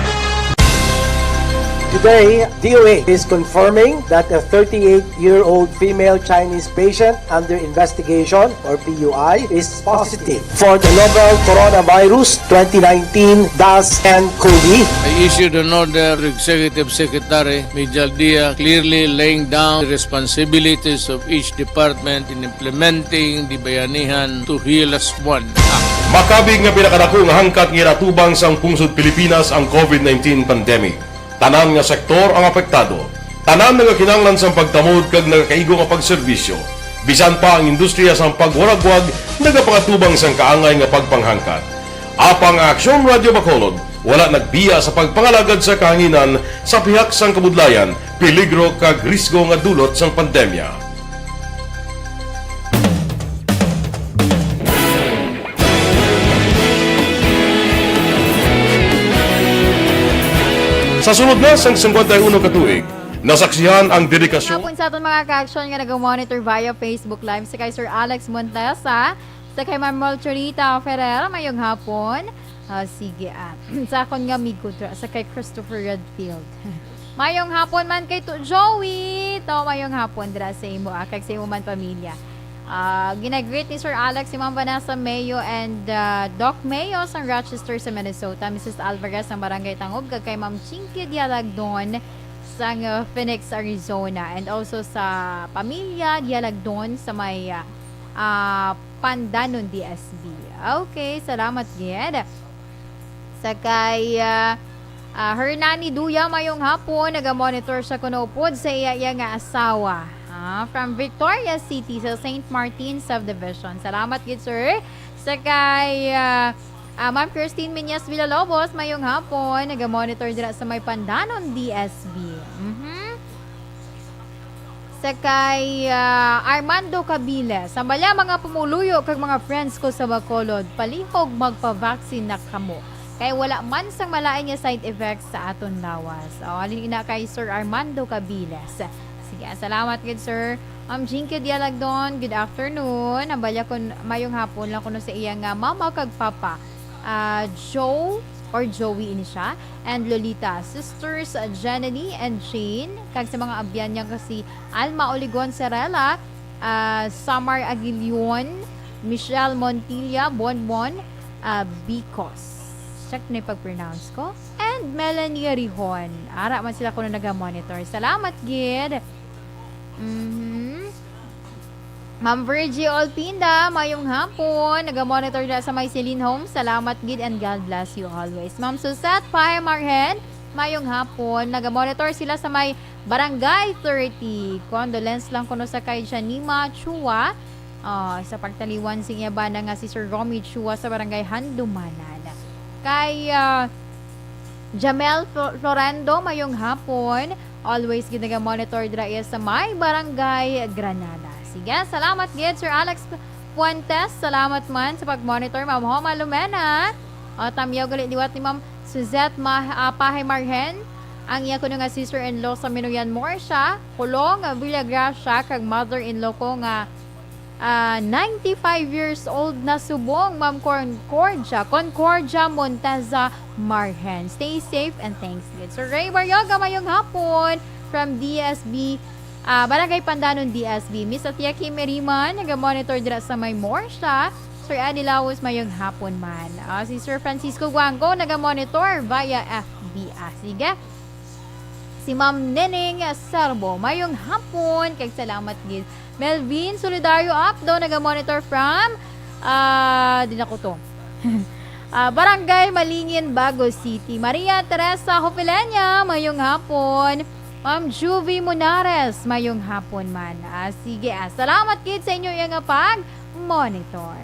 Today, D O H is confirming that a thirty-eight-year-old female Chinese patient under investigation, or P U I, is positive for the novel coronavirus twenty nineteen dash N cov. I issued an order to Executive Secretary Major Dia, clearly laying down the responsibilities of each department in implementing the Bayanihan to Heal Us One Act. Makabig nga pinakadako nga hangkat nga ginatubang sang pungsod Pilipinas ang covid nineteen pandemic. Tanan nga sektor ang apektado. Tanan nagakinahanglan sang pagtamod kag nagakaigo nga pagserbisyo. Bisan pa ang industriya sang pagwaragwag nagapangatubang sang kaangay nga pagpanghangkat. Apang ang Aksyon Radio Bacolod wala nagbiya sa pagpangalagad sa kahanginan sa pihak sang kabudlayan, peligro kag risgo nga dulot sang pandemya. Sa sulod na sang singkwenta y uno ka tuig, nasaksihan ang dedikasyon. Hapon sa aton mga ka-aksyon nga nag-monitor via Facebook Live, sa kay Sir Alex Montesa, sa kay Ma'am Molchorita Ferrer, mayong hapon. Ah, sige, ah. Sa akon nga amigo dra, sa kay Christopher Redfield. Mayong hapon man kay Tu-, Joey. To, mayong hapon dra sa imo, ah, kag sa imo man pamilya. Ah, ginagreet ni Sir Alex si Ma'am Vanessa Mayo and, ah, Doc Mayo sang Rochester sa Minnesota, Missus Alvarez sang Barangay Tangub, kag kay Ma'am Chinky Dialagdon sang, ah, Phoenix, Arizona, and also sa pamilya Dialagdon sa may, ah, ah, Pandanon, D S B. Okay, salamat gid. Sa kay, ah, ah, Hernani Duya, mayong hapon, naga-monitor siya kuno upod sa iya, iya nga asawa. Ah, from Victoria City sa Saint Martin Subdivision. Salamat gid, sir. Sa kay, ah, ah, Ma'am Christine Miñas Villalobos, mayong hapon, naga-monitor dira sa may Pandanon, D S B. Mhm. Sa kay, ah, Armando Cabiles, ang bala mga pumuluyo kag mga friends ko sa Bacolod, palihog magpa-vaccine na kamo. Kay wala man sang malain nga side effects sa aton lawas. O, halin ina kay Sir Armando Cabiles. Sige, salamat gid, sir. Ma'am Jinky Dialagdon, good afternoon. Ang bala kun mayong hapon lang kuno sa iya nga mama kag papa. Ah, Joe or Joey ini siya, and Lolita, sisters, ah, Jenny and Jane, kag sa mga abyan niya nga si Alma Oligon Serela, ah, Samar Aguilion, Michelle Montilla, Bonbon, ah, Bicos. Check na yung pag-pronounce ko. And Melanie Rihon. Ara man sila kuno naga-monitor. Salamat gid. Mhm. Ma'am Virgie Olpinda, mayong hapon. Naga-monitor na sa may Celine Home. Salamat gid and God bless you always. Ma'am Suzette Pahe Marhen, mayong hapon. Naga-monitor sila sa may Barangay thirty. Condolence lang kuno sa kay Janima Chua. Ah, sa pagtaliwan sing iya bana nga si Sir Romy Chua sa Barangay Handumanan. Kay, ah, Jamel Flo-, Florando, mayong hapon. Always gid naga-monitor dira iya sa may Barangay Granada. Sige, salamat gid, Sir Alex Fuentes. Salamat man sa pag-monitor, Ma'am Homa Lumena. O, tamyaw gali liwat ni Ma'am Suzette Ma-, ah, Pahe Marhen. Ang iya kuno nga sister-in-law sa Minuyan Morsia, Kulong Villagracia, kag mother-in-law ko nga ah, ninety-five years old na subong, Ma'am Concordia, Concordia Monteza Marhen. Stay safe and thanks gid. Sir Ray Baryoga, mayong hapon from D S B, ah, Barangay Pandanon, D S B. Miss Atia Kim Eriman, naga-monitor dira sa may Morsia. Sir Eddie Laus, mayong hapon man. Ah, si Sir Francisco Guangco, naga-monitor via F B. Ah, sige. Si Ma'am Neneng Serbo, mayong hapon, kag salamat gid. Melvin Solidario Apdo, naga-monitor from, ah, di na ko to. Ah, Barangay Malingin, Bago City. Maria Teresa Hopelenia, mayong hapon. Ma'am Juvie Munares, mayong hapon man. Ah, sige, ah, salamat gid sa inyo iya nga pag-monitor.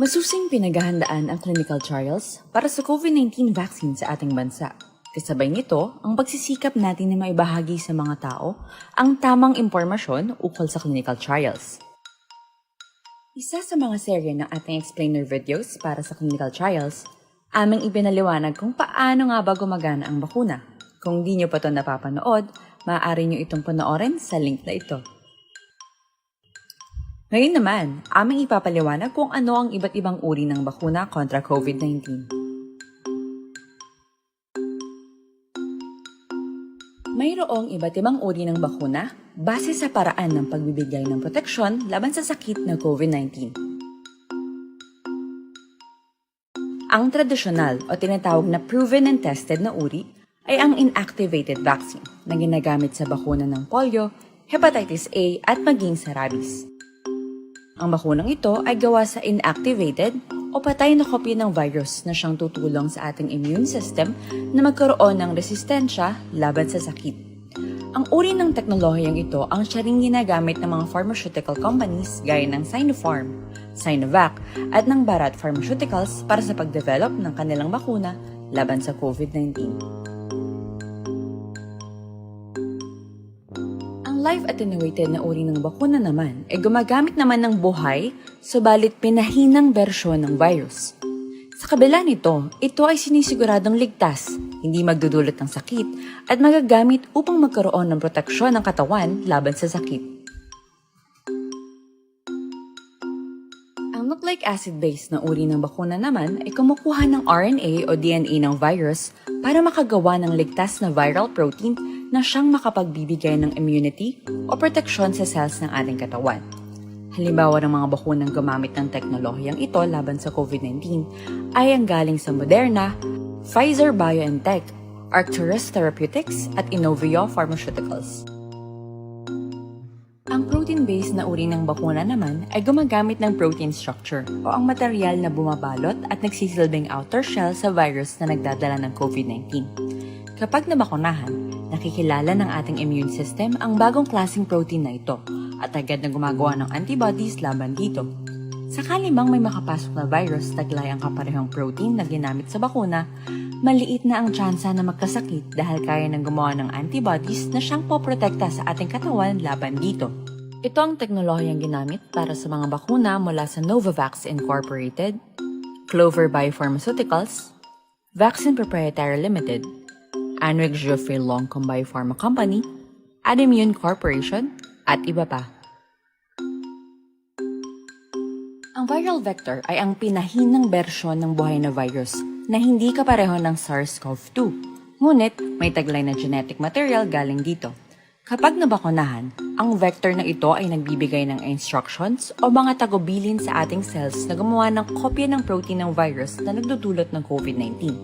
Masusing pinaghahandaan ang clinical trials para sa COVID nineteen vaccine sa ating bansa. Kasabay nito, ang pagsisikap natin na maibahagi sa mga tao ang tamang impormasyon ukol sa clinical trials. Isa sa mga serye ng ating explainer videos para sa clinical trials, aming ipinaliwanag kung paano nga ba gumagana ang bakuna. Kung di nyo pa to napapanood, maaari nyo itong panoorin sa link na ito. Ngayon naman, aming ipapaliwanag kung ano ang iba't ibang uri ng bakuna kontra COVID nineteen. Mayroong iba't ibang uri ng bakuna base sa paraan ng pagbibigay ng proteksyon laban sa sakit na COVID nineteen. Ang tradisyonal o tinatawag na proven and tested na uri ay ang inactivated vaccine na ginagamit sa bakuna ng polio, hepatitis A, at maging sa rabies. Ang bakunang ito ay gawa sa inactivated o patay na kopya ng virus na siyang tutulong sa ating immune system na magkaroon ng resistensya laban sa sakit. Ang uri ng teknolohiyang ito ang siya ring ginagamit ng mga pharmaceutical companies gaya ng Sinopharm, Sinovac, at ng Bharat Pharmaceuticals para sa pagdevelop ng kanilang bakuna laban sa COVID nineteen. Ang live attenuated na uri ng bakuna naman ay gumagamit naman ng buhay, subalit pinahinang bersyon ng virus. Sa kabila nito, ito ay sinisiguradong ligtas, hindi magdudulot ng sakit, at magagamit upang magkaroon ng proteksyon ng katawan laban sa sakit. Ang nucleic acid-based na uri ng bakuna naman ay kumukuha ng R N A o D N A ng virus para makagawa ng ligtas na viral protein na siyang makapagbibigay ng immunity o proteksyon sa cells ng ating katawan. Halimbawa ng mga bakunang gumamit ng teknolohiyang ito laban sa COVID nineteen ay ang galing sa Moderna, Pfizer-BioNTech, Arcturus Therapeutics, at Inovio Pharmaceuticals. Ang protein-based na uri ng bakuna naman ay gumagamit ng protein structure o ang material na bumabalot at nagsisilbing outer shell sa virus na nagdadala ng COVID nineteen. Kapag nabakunahan, nakikilala ng ating immune system ang bagong klaseng protein na ito at agad na gumagawa ng antibodies laban dito. Sakali mang may makapasok na virus taglay ang kaparehong protein na ginamit sa bakuna, maliit na ang tsansa na magkasakit dahil kaya nang gumawa ng antibodies na siyang poprotekta sa ating katawan laban dito. Ito ang teknolohiyang ginamit para sa mga bakuna mula sa Novavax Incorporated, Clover Biopharmaceuticals, Vaccine Proprietary Limited, Anrig Geoffrey Longcom Biopharma Company, Adimmune Corporation, at iba pa. Ang viral vector ay ang pinahinang bersyon ng buhay na virus na hindi kapareho ng SARS-CoV two. Ngunit may taglay na genetic material galing dito. Kapag nabakunahan, ang vector na ito ay nagbibigay ng instructions o mga tagubilin sa ating cells na gumawa ng kopya ng protein ng virus na nagdudulot ng COVID nineteen.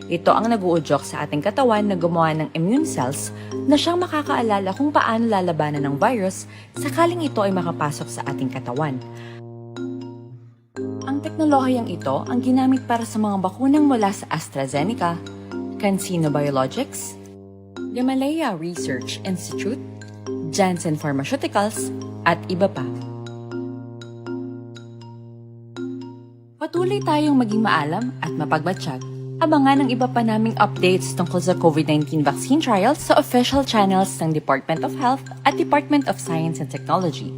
Ito ang nag-uudyok sa ating katawan na gumawa ng immune cells na siyang makakaalala kung paano lalabanan ng virus sakaling ito ay makapasok sa ating katawan. Ang teknolohiyang ito ang ginamit para sa mga bakunang mula sa AstraZeneca, CanSino Biologics, Gamaleya Research Institute, Janssen Pharmaceuticals, at iba pa. Patuloy tayong maging maalam at mapagmatsyag. Abangan ang iba pa naming updates tungkol sa COVID nineteen vaccine trials sa official channels ng Department of Health at Department of Science and Technology.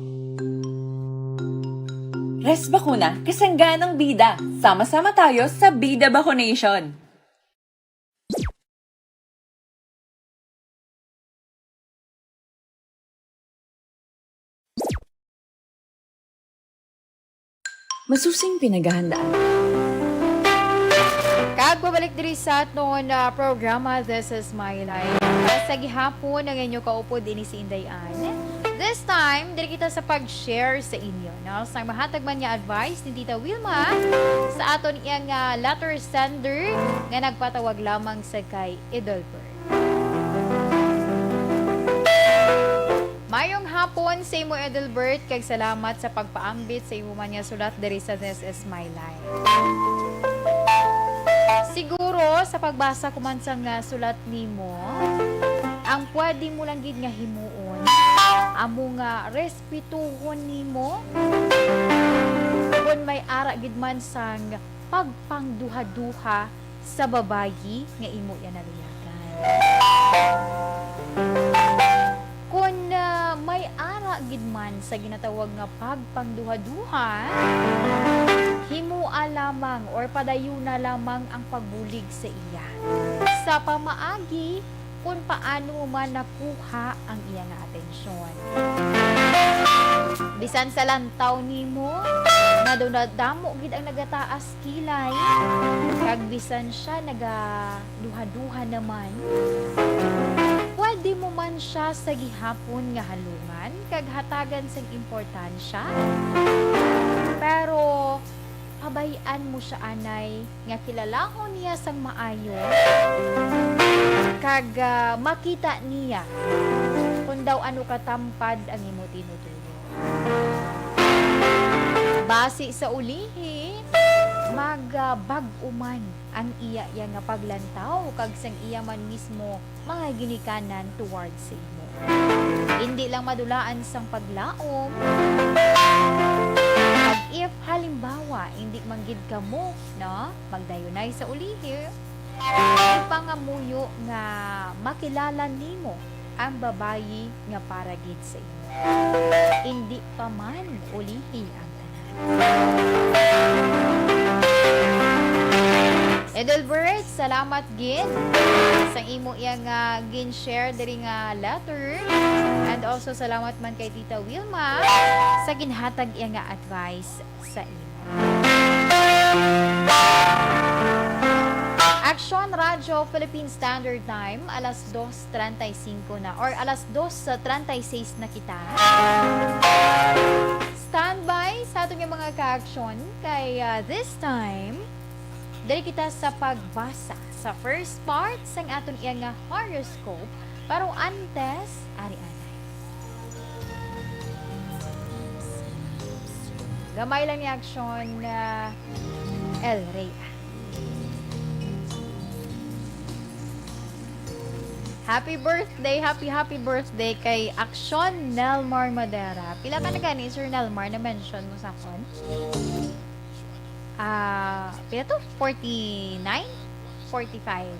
Res Bakuna, kasangganang bida. Sama-sama tayo sa Bida Bakunation. Masusing pinaghahandaan. Kag pabalik diri sa aton, ah, programa, This Is My Life. Sa gihapon, ang inyo kaupod ini si Inday Ann. This time, diri kita sa pag-share sa inyo, no? Sa mahatag man nga advice ni Tita Wilma sa aton iyang, ah, letter sender nga nagpatawag lamang sa kay Edelbert. Mayong hapon sa imo, Edelbert, kag salamat sa pagpaambit sa imo man nga sulat diri sa This Is My Life. Siguro, sa pagbasa ko man sang, ah, sulat nimo, ang pwede mo lang gid nga himuon, amo nga respetuhon nimo Kon may ara gid man sang pagpangduhaduha sa babayi nga imo iya naluyagan. Kon, ah, may ara gid man sa ginatawag nga pagpangduhaduha, himoa lamang or padayuna lamang ang pagbulig sa iya sa pamaagi kon paano mo man nakuha ang iya nga atensyon. Bisan sa lantaw nimo, nadadamo gid ang nagataas kilay, kag bisan siya nagaduhaduha naman, pwede mo man siya sa gihapon nga halungan kag hatagan sang importansya. Pero pabay-an mo siya anay nga kilalahon niya sang maayo, kag, ah, makita niya kon daw ano katampad ang imo tinutuyo. Basi sa ulihi, mag, ah, bag-o man ang iya, iya nga paglantaw, kag sang iya man mismo mga ginikanan towards sa imo. Hindi lang madulaan sang paglaom. Kag if halimbawa, hindi man gid kamo, no, magdayunay sa ulihi, ipangamuyo nga makilala nimo ang babayi nga para gid sa imo. Hindi pa man ulihi ang Edelbert, salamat gid sa imo iya nga gin-share diri nga letter. And also, salamat man kay Tita Wilma sa ginhatag iya nga advice sa imo. Aksyon Radyo Philippine Standard Time, alas dos treinta y cinco na, or alas dos treinta y seis na kita. Standby sa aton nga mga ka-aksyon kay, ah, this time, diri kita sa pagbasa sa first part sang aton iya nga horoscope. Pero antes, ari anay. Gamay lang ni aksyon, ah, El Rey. Happy birthday, happy, happy birthday kay Aksyon Nelmar Madera. Pila ka na gani, Sir Nelmar, na-mention mo sa akon? Ah, pila to? Forty-nine? Forty-five.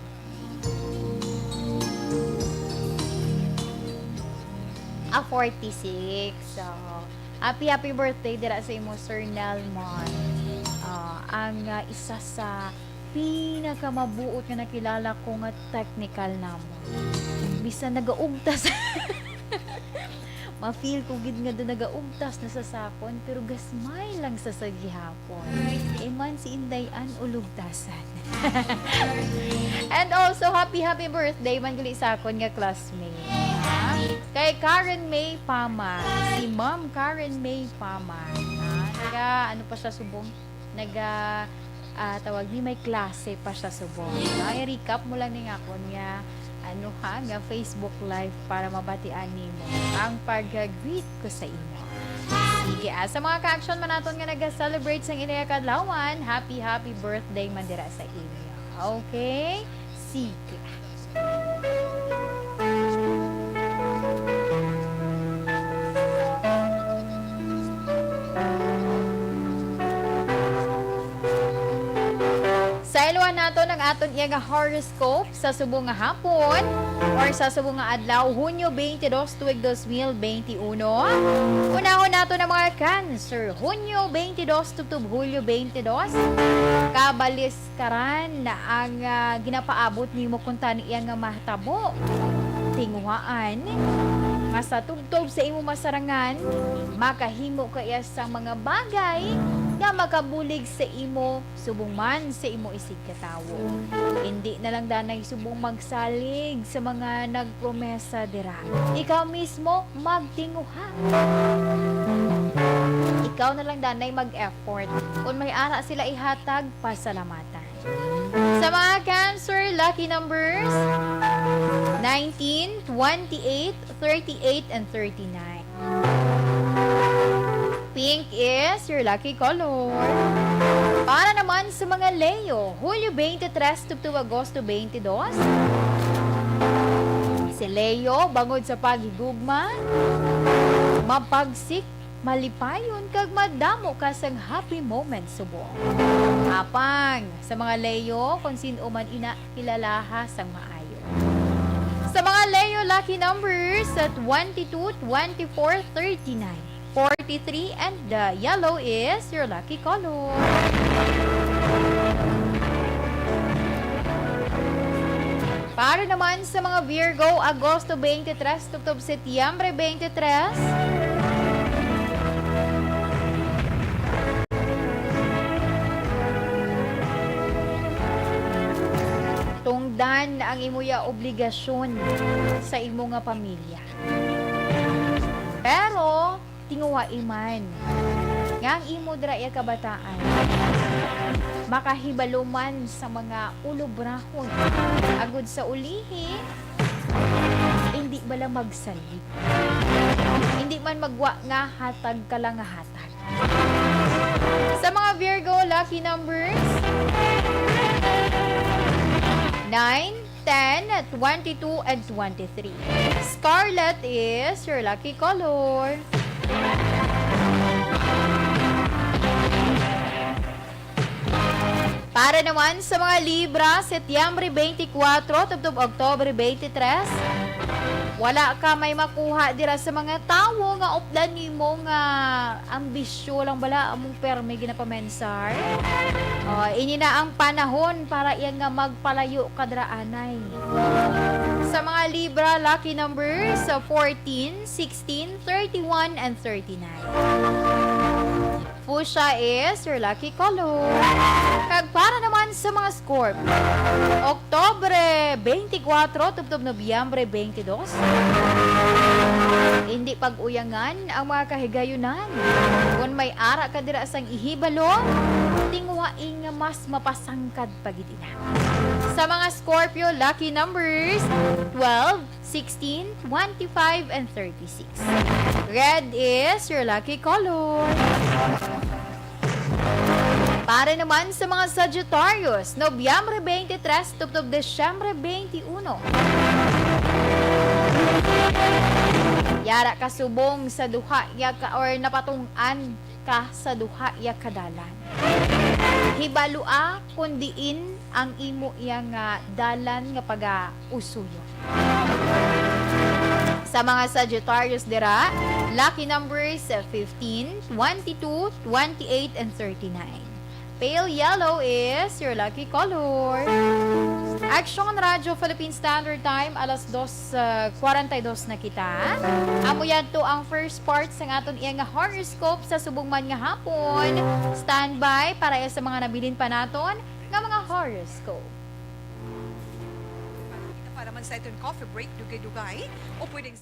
Ah, forty-six. So, happy, happy birthday dira sa imo, Sir Nelmar. Ah, ang, ah, isa sa pinakamabuot nga nakilala ko nga technical namon. Bisan nagaugtas. Ma-feel ko gid nga do nagaugtas na sa sakon, pero gasmay lang sa sa gihapon. Kay man si Inday Ann ulugtasan. And also, happy, happy birthday man gali sa akon nga classmate. Ha? Kay Karen May Pama, si Ma'am Karen May Pama. Ha? Naga, ano pa siya subong? Naga, ah, tawag ni, may klase pa siya subong. Ay, recap mo lang ni nga akon nga, ano ha, nga Facebook Live para mabatian nimo ang pag-greet ko sa imo. Sige, ah, sa mga ka-action man naton nga naga-celebrate sang inaya kadlawan, happy, happy birthday man dira sa inyo. Okay? Sige. Sa iluhan naton ang aton iya nga horoscope sa subong nga hapon or sa subong nga adlaw, Hunyo twenty-two, tuig dos mil twenty-uno. Unahon naton ang mga Cancer, Hunyo twenty-two tubtob Hulyo twenty-two. Kabalis karan ang, ah, ginapaabot nimo kuntani iya nga mahitabo. Tinguhaan nga sa tubtob sa imo masarangan, makahimo ka iya sang mga bagay nga makabulig sa imo subong man sa imo isigkatawo. Hindi na lang danay subong magsalig sa mga nagpromesa dira. Ikaw mismo magtinguha. Ikaw na lang danay mag-effort. Kung may ara sila ihatag, pasalamatan. Sa mga Cancer, lucky numbers, nineteen, twenty-eight, thirty-eight, and thirty-nine. Pink is your lucky color. Para naman sa mga Leo, Hulyo twenty-three tubtob Agosto twenty-two. Si Leo, bangod sa paghigugma, mapagsik malipayon kag madamo ka sang happy moments subong. Apang sa mga Leo, kon sin-o man ina, kilalaha sang maayo. Sa mga Leo lucky numbers, sa twenty-two, twenty-four, thirty-nine, forty-three, and the yellow is your lucky color. Para naman sa mga Virgo, Agosto twenty-three tubtob Setyembre twenty-three, tungdan ang imo ya obligasyon sa imo nga pamilya. Pero tinguhai man nga ang imo dira ya kabataan makahibalo man sa mga ulobrahon, agod sa ulihi, hindi bala magsalig. Hindi man magwa nga hatag ka lang nga hatag. Sa mga Virgo, lucky numbers, nine, ten, twenty-two, and twenty-three. Scarlet is your lucky color. Para naman sa mga Libra, Setyembre twenty-four tubtob Oktubre twenty-three, wala ka may makuha dira sa mga tawo nga updan nimo nga ambisyon lang bala among permi ginapamensar. Oh, ini na ang panahon para iya nga magpalayo ka dira anay. Sa mga Libra, lucky numbers, uh, fourteen, sixteen, thirty-one, and thirty-nine. Fuchsia is your lucky color. Kag para naman sa mga Scorpio, Oktubre twenty-four tubtob Nobyembre twenty-two, hindi pag-uyangan ang mga kahigayunan. Kon may ara ka dira sang ihibalo, tinguhai nga mas mapasangkad pa gid ina. Sa mga Scorpio, lucky numbers, twelve, sixteen, twenty-five, and thirty-six. Red is your lucky color. Para naman sa mga Sagittarius, Nobyembre twenty-three tubtob Disyembre twenty-one. Yara ka subong sa duha ya ka, or napatung-an ka sa duha ya ka dalan. Hibalua kon diin ang imo iya nga dalan nga pagausuyon. Sa mga Sagittarius dira, lucky numbers, fifteen, twenty-two, twenty-eight, and thirty-nine. Pale yellow is your lucky color. Aksyon Radyo Philippine Standard Time, alas dos, ah, kwarenta y dos na kita. Amo yadto ang first part sang aton iya nga horoscope sa subong man nga hapon. Standby para sa mga nabilin pa naton nga mga horoscope. Para man sa iton coffee break, dugay-dugay, o pwedeng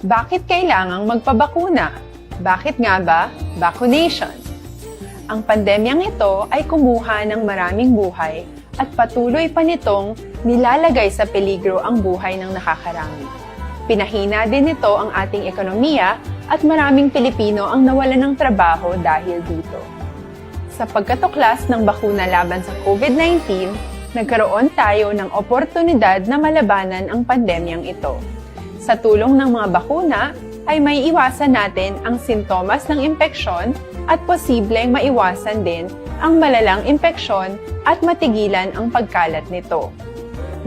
Bakit kailangang magpabakuna? Bakit nga ba vaccination? Ang pandemyang ito ay kumuha ng maraming buhay at patuloy pa nitong nilalagay sa peligro ang buhay ng nakakarami. Pinahina din nito ang ating ekonomiya at maraming Pilipino ang nawalan ng trabaho dahil dito. Sa pagkatuklas ng bakuna laban sa COVID nineteen, nagkaroon tayo ng oportunidad na malabanan ang pandemyang ito. Sa tulong ng mga bakuna, ay maiiwasan natin ang sintomas ng impeksyon at posibleng maiwasan din ang malalang impeksyon at matigilan ang pagkalat nito.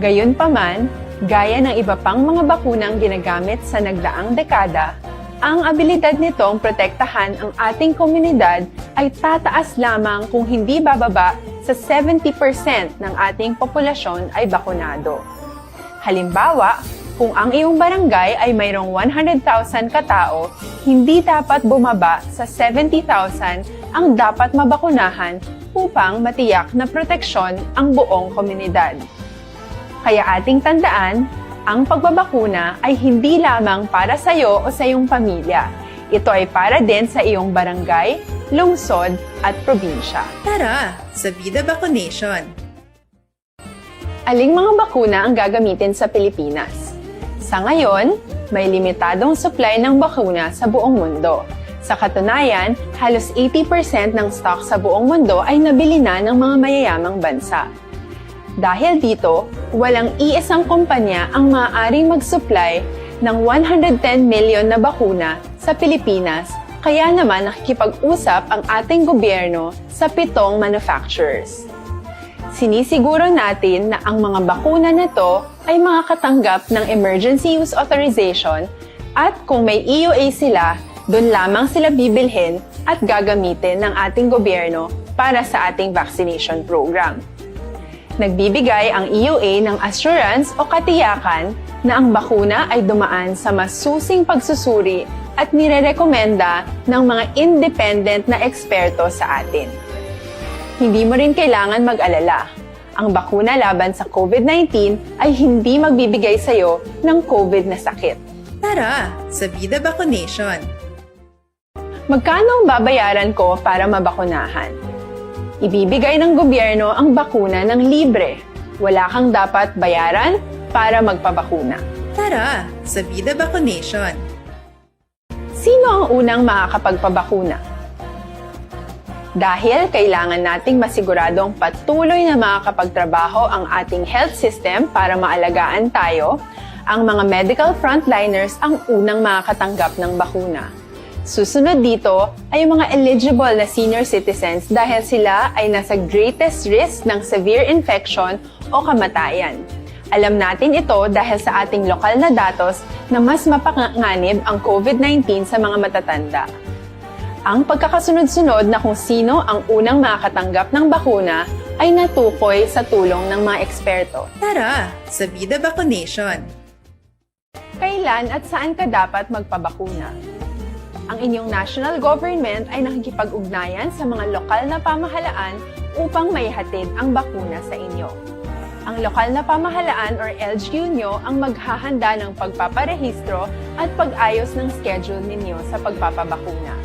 Gayunpaman, gaya ng iba pang mga bakunang ginagamit sa nagdaang dekada, ang abilidad nitong protektahan ang ating komunidad ay tataas lamang kung hindi bababa sa seventy percent ng ating populasyon ay bakunado. Halimbawa, kung ang iyong barangay ay mayroong one hundred thousand katao, hindi dapat bumaba sa seventy thousand ang dapat mabakunahan upang matiyak na proteksyon ang buong komunidad. Kaya ating tandaan, ang pagbabakuna ay hindi lamang para sa iyo o sa iyong pamilya. Ito ay para din sa iyong barangay, lungsod, at probinsya. Tara, sa Vida Vaccination! Aling mga bakuna ang gagamitin sa Pilipinas? Sa ngayon, may limitadong supply ng bakuna sa buong mundo. Sa katunayan, halos eighty percent ng stock sa buong mundo ay nabili na ng mga mayayamang bansa. Dahil dito, walang iisang kumpanya ang maaaring mag-supply ng one hundred ten million na bakuna sa Pilipinas, kaya naman nakikipag-usap ang ating gobyerno sa pitong manufacturers. Sinisiguro natin na ang mga bakuna na to ay makakatanggap ng emergency use authorization at kung may E U A sila, doon lamang sila bibilhin at gagamitin ng ating gobyerno para sa ating vaccination program. Nagbibigay ang E U A ng assurance o katiyakan na ang bakuna ay dumaan sa masusing pagsusuri at nirerekomenda ng mga independent na eksperto sa atin. Hindi mo rin kailangan mag-alala. Ang bakuna laban sa COVID nineteen ay hindi magbibigay sa iyo ng COVID na sakit. Tara, sa Vida Vaccination! Magkano ang babayaran ko para mabakunahan? Ibibigay ng gobyerno ang bakuna ng libre. Wala kang dapat bayaran para magpabakuna. Tara, sa Vida Vaccination! Sino ang unang makakapagpabakuna? Dahil kailangan nating masiguradong patuloy na makakapagtrabaho ang ating health system para maalagaan tayo, ang mga medical frontliners ang unang makakatanggap ng bakuna. Susunod dito ay ang mga eligible na senior citizens dahil sila ay nasa greatest risk ng severe infection o kamatayan. Alam natin ito dahil sa ating lokal na datos na mas mapanganib ang COVID nineteen sa mga matatanda. Ang pagkakasunod-sunod na kung sino ang unang makakatanggap ng bakuna ay natukoy sa tulong ng mga eksperto. Tara, sa Vida Vaccination! Kailan at saan ka dapat magpabakuna? Ang inyong national government ay nakikipag-ugnayan sa mga lokal na pamahalaan upang maihatid ang bakuna sa inyo. Ang lokal na pamahalaan or L G U nyo ang maghahanda ng pagpaparehistro at pag-ayos ng schedule ninyo sa pagpapabakuna.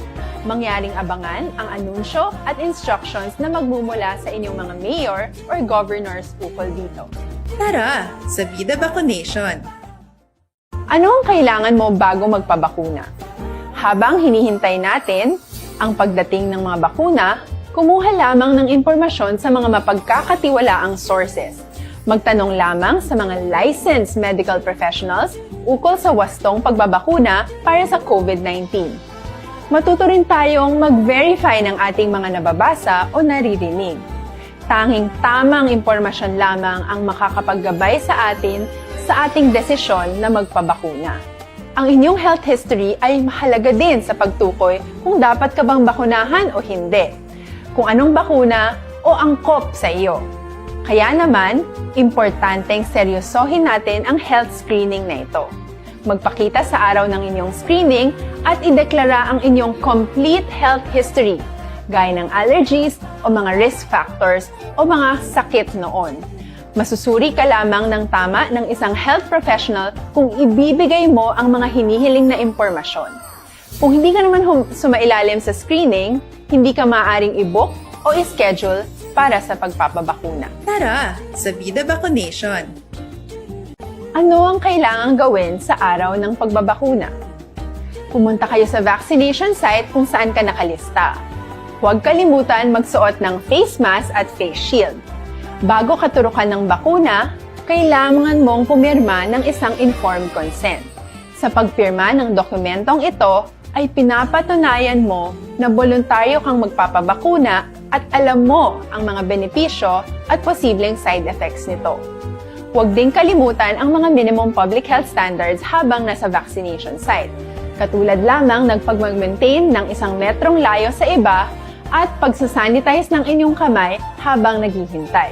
Mangyaring abangan ang anunsyo at instructions na magmumula sa inyong mga mayor or governors ukol dito. Tara, sa Vida Vaccination! Ano ang kailangan mo bago magpabakuna? Habang hinihintay natin ang pagdating ng mga bakuna, kumuha lamang ng impormasyon sa mga mapagkakatiwalaang sources. Magtanong lamang sa mga licensed medical professionals ukol sa wastong pagbabakuna para sa COVID nineteen. Matuto rin tayong mag-verify ng ating mga nababasa o naririnig. Tanging tamang impormasyon lamang ang makakapaggabay sa atin sa ating desisyon na magpabakuna. Ang inyong health history ay mahalaga din sa pagtukoy kung dapat ka bang bakunahan o hindi, kung anong bakuna o angkop sa iyo. Kaya naman, importanteng seryosohin natin ang health screening na ito. Magpakita sa araw ng inyong screening at ideklara ang inyong complete health history, gaya ng allergies o mga risk factors o mga sakit noon. Masusuri ka lamang ng tama ng isang health professional kung ibibigay mo ang mga hinihiling na impormasyon. Kung hindi ka naman hum- sumailalim sa screening, hindi ka maaaring i-book o i-schedule para sa pagpapabakuna. Tara sa Vida Vaccination! Ano ang kailangang gawin sa araw ng pagbabakuna? Pumunta kayo sa vaccination site kung saan ka nakalista. Huwag kalimutan magsuot ng face mask at face shield. Bago katurukan ng bakuna, kailangan mong pumirma ng isang informed consent. Sa pagpirma ng dokumentong ito, ay pinapatunayan mo na boluntaryo kang magpapabakuna at alam mo ang mga benepisyo at posibleng side effects nito. Huwag ding kalimutan ang mga minimum public health standards habang nasa vaccination site, katulad lamang ng pagmag-maintain ng isang metrong layo sa iba at pagsasanitize ng inyong kamay habang naghihintay.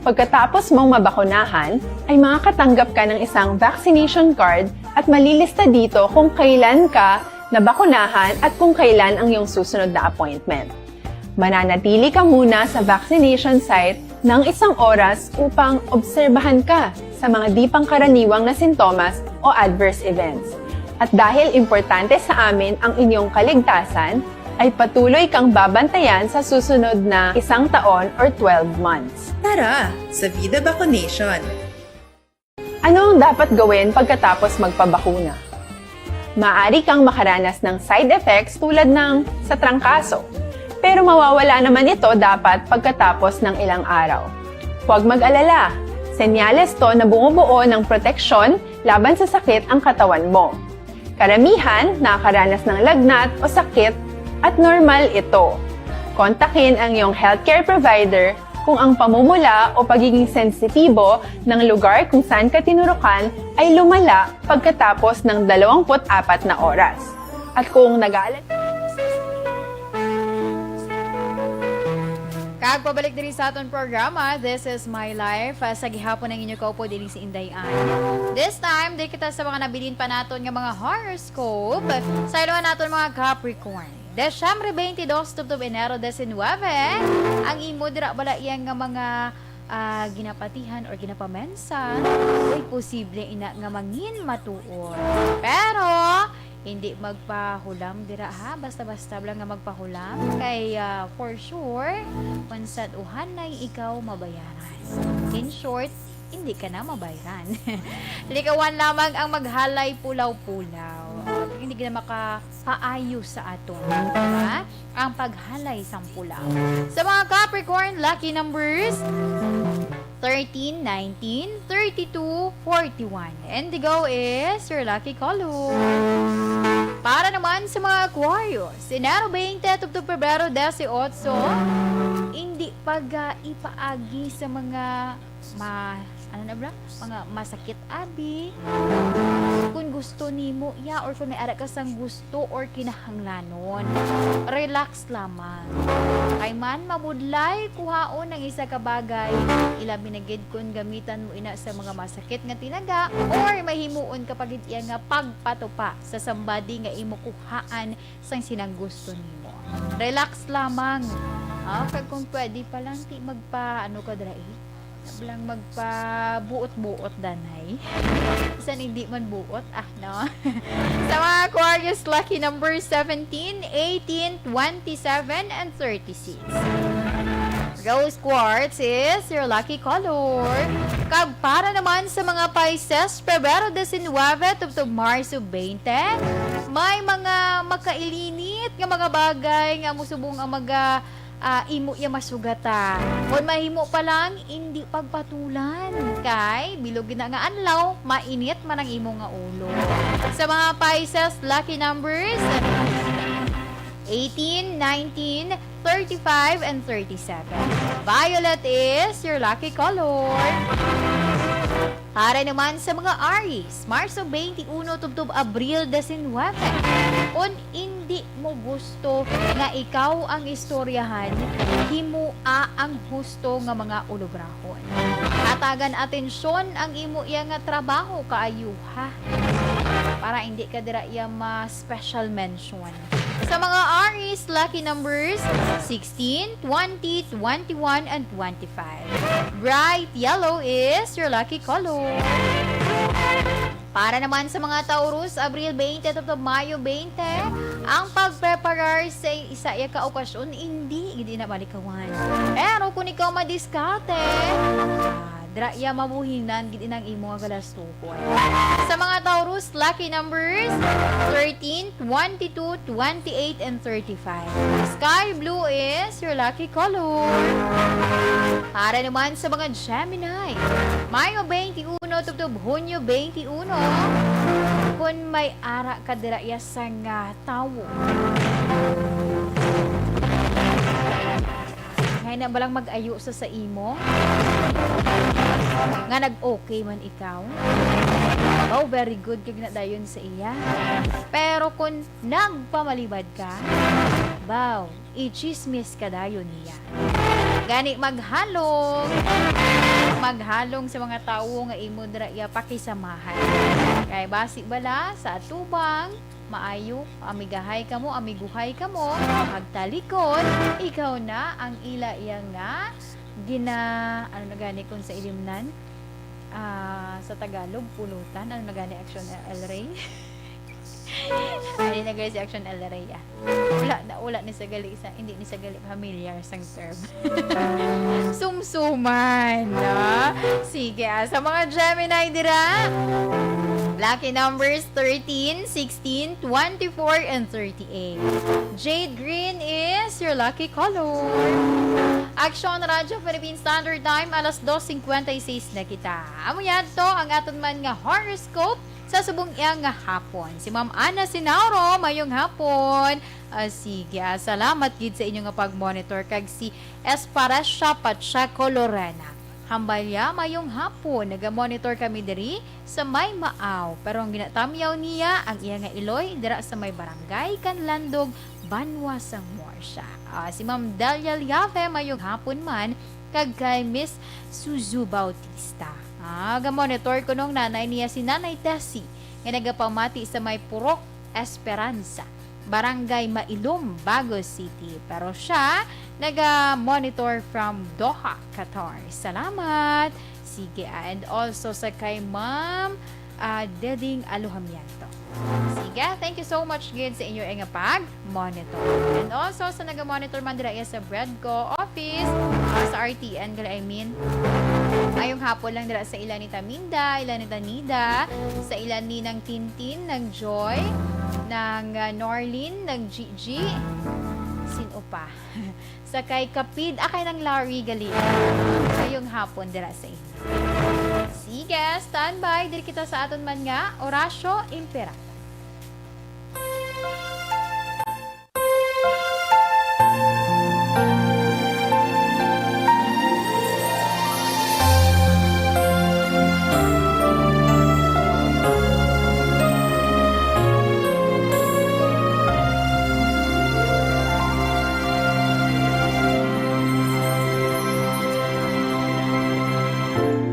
Pagkatapos mong mabakunahan, ay makakatanggap ka ng isang vaccination card at malilista dito kung kailan ka nabakunahan at kung kailan ang iyong susunod na appointment. Mananatili ka muna sa vaccination site ng isang oras upang obserbahan ka sa mga di pangkaraniwang na sintomas o adverse events. At dahil importante sa amin ang inyong kaligtasan, ay patuloy kang babantayan sa susunod na isang taon or twelve months. Tara sa Vida Vaccination! Ano ang dapat gawin pagkatapos magpabakuna? Maaari kang makaranas ng side effects tulad ng sa trangkaso, pero mawawala naman ito dapat pagkatapos ng ilang araw. Huwag mag-alala, senyales to na bumubuo ng proteksyon laban sa sakit ang katawan mo. Karamihan nakakaranas ng lagnat o sakit at normal ito. Kontakin ang iyong healthcare provider kung ang pamumula o pagiging sensitibo ng lugar kung saan ka tinurukan ay lumala pagkatapos ng dalawampu't apat na oras. At kung nag-aalala Kag pabalik diri sa aton programa, This is My Life. Ah, sa gihapon ang inyo kaupod, ini si Inday Ann. This time, diri kita sa mga nabilin pa naton nga mga horoscope. Sa iluhan naton mga Capricorn. Desyembre twenty-two, tubtob Enero diecinuebe, ang imo dira bala iya nga mga, ah, ginapatihan or ginapamensa, uy, posible ina nga mangin matuod. Pero, hindi magpahulam dira, ha? Basta-basta lang nga magpahulam. Kay, ah, for sure, kung sad uhanay ikaw mabayaran. In short, hindi ka na mabayran. Likawan lamang ang maghalay pulaw-pulaw. Hindi ka na makapaayo sa aton, ha? Ang paghalay sang pulaw. Sa mga Capricorn, lucky numbers, thirteen, nineteen, thirty-two, forty-one. Indigo is your lucky color. Para naman sa mga Aquarius, Enero twenty, tubtob Pebrero dieciocho, hindi pag, ah, ipaagi sa mga ma-, ano na ba? Mga masakit abi. Kung gusto nimo, ya, or kung may ara ka sang gusto or kinahanglanon, relax lamang. Kay man mabudlay kuhaon ang isa ka bagay, ilabi na gid kon gamitan mo ina sa mga masakit nga tinaga or mahimuon ka pa gid iya nga pagpatupa sa somebody nga imo kuhaan sang sinang gusto nimo. Relax lamang. Ah, kag kung pwede pa lang, ti magpa, ano ka dira, eh? Lang magpabuot-buot, danay. Bisan hindi man buot, ah, no? Sa mga Aquarius, lucky number seventeen, eighteen, twenty-seven, and thirty-six. Rose quartz is your lucky color. Kag para naman sa mga Pisces, Pebrero diecinuebe tubtob Marso twenty, may mga makailinit nga mga bagay nga musubong ang mga, ah, imo iya masugata. Kon mahimo pa lang, indi pagpatulan. Kay bilog gid na nga adlaw, mainit man ang imo nga ulo. Sa mga Pisces, lucky numbers, eighteen, nineteen, thirty-five, and thirty-seven. Violet is your lucky color. Para naman sa mga Aries, Marso twenty-uno tubtob Abril diecinuebe. Kon indi mo gusto nga ikaw ang istoryahan, himoa ang husto nga mga ulobrahon. Hatagan atensyon ang imo iya nga trabaho kaayo, ha? Para indi ka dira iya ma-special mention. Sa mga Aries, lucky numbers sixteen, twenty, twenty-one, and twenty-five. Bright yellow is your lucky color. Para naman sa mga Taurus, Abril twenty tubtob Mayo twenty, ang pagpreparar sa isa iya ka okasyon hindi gid ina malikawan. Pero kung ikaw madiskarte, ah, dira iya mabuhinan gid inang imo nga galas Sa mga Taurus, lucky numbers thirteen, twenty-two, twenty-eight, and thirty-five. Sky blue is your lucky color. Para naman sa mga Gemini, Mayo twenty-one tubtob Hunyo twenty-one, kung may ara ka dira iya sa nga tawo, ngay na ba lang mag-ayo sa sa imo? Nga nag-okay man ikaw? Baw, very good kag na dayon sa iya. Pero kung nagpamalibad ka, baw, ichismis ka dayon niya. Gani maghalong, maghalong sa mga tawo nga imo dira iya pakisamahan. Kay basi bala sa atubang, maayo, amigahay kamo, amiguhay kamo, magtalikod, ikaw na ang ila iya nga gina-, ano na gani kung sa ilimnan? Ah, sa Tagalog, pulutan. Ano na gani, Action El Rey? Ano na gani si Action El Rey, ah? Wala na, wala ni sa gali sa, hindi ni sa gali familiar sang term. Sumsuman, no? Sige, ah, sa mga Gemini dira, lucky numbers thirteen, sixteen, twenty-four, and thirty-eight. Jade green is your lucky color. Action Radyo Philippine Standard Time, alas dos cincuenta y seis na kita. Amo yadto ang aton man nga horoscope sa subong iya nga hapon. Si Ma'am Ana Sinauro, mayong hapon. Ah, sige, ah, salamat gid sa inyo nga pag-monitor, kag si Esparecia Pacheco Lorena. Hambalya, mayong hapon. Naga-monitor kami diri sa may Maaw, pero ang ginatamyaw niya ang iya nga iloy dira sa may barangay Canlandog, Banwa sang Murcia. Ah, si Ma'am Delia Liave, mayong hapon man, kag kay Miss Suzu Bautista. Ah, ga-monitor kuno ang nanay niya, si Nanay Tessie, nga nagapamati sa may Purok Esperanza, Barangay Mailom, Bago City. Pero siya naga-monitor from Doha, Qatar. Salamat. Sige, ah, and also sa kay Ma'am, ah, Deding Alojamiento. Sige, thank you so much gid sa inyo nga pag-monitor. And also sa naga-monitor man dira iya sa Bredco office, ah, sa R T N gali, I mean. Mayong hapon lang dira sa ila ni Taminda, ila ni Tanida, sa ila ni Nang Tintin, Nang Joy, Nang, ah, Norlin, Nang Gigi, sino pa? Sa kay Kapid, ah, kay Nang Larry gali. Mayong hapon dira sa inyo. Sige, standby. Diri kita sa aton man nga Orasyo Imperata.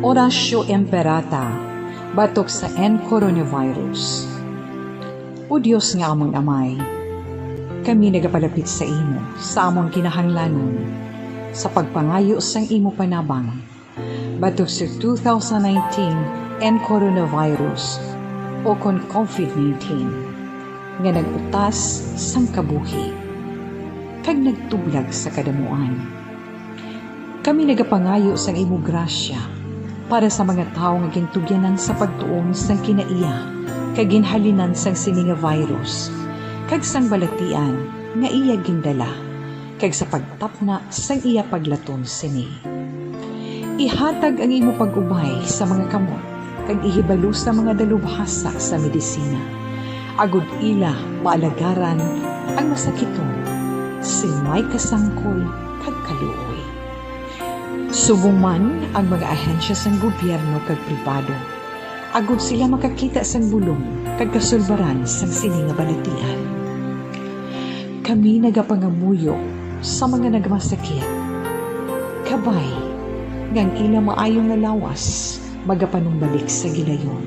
Orasyo Imperata, batok sa N coronavirus. O Dios nga amon Amay, kami nagapalapit sa imo sa amon kinahanglanon sa pagpangayo sang imo panabang batok sa two thousand nineteen N coronavirus, o kon COVID nineteen, nga nag-utas sang kabuhi kag nagtublag sa kadamuan. Kami nagapangayo sang imo grasya para sa mga tawo nga gintugyanan sa pagtuon sang kinaiya kag ginhalinan sang sini nga virus, kag sang balatian nga iya gindala, kag sa pagtapna sang iya paglaton sini. Ihatag ang imo pag-ubay sa mga kamot kag ihibalo sa mga dalubhasa sa medisina, agod ila maalagaran ang masakiton sing may kasangkol kag kaluoy. Subong man ang mga ahensya sang gobyerno kag pribado, agod sila makakita sang bulong kag kasulbaran sang sini nga balatian. Kami nagapangamuyo sa mga nagmasakit, kabay nga ang ila maayo nga lawas magapanumbalik sa gilayon.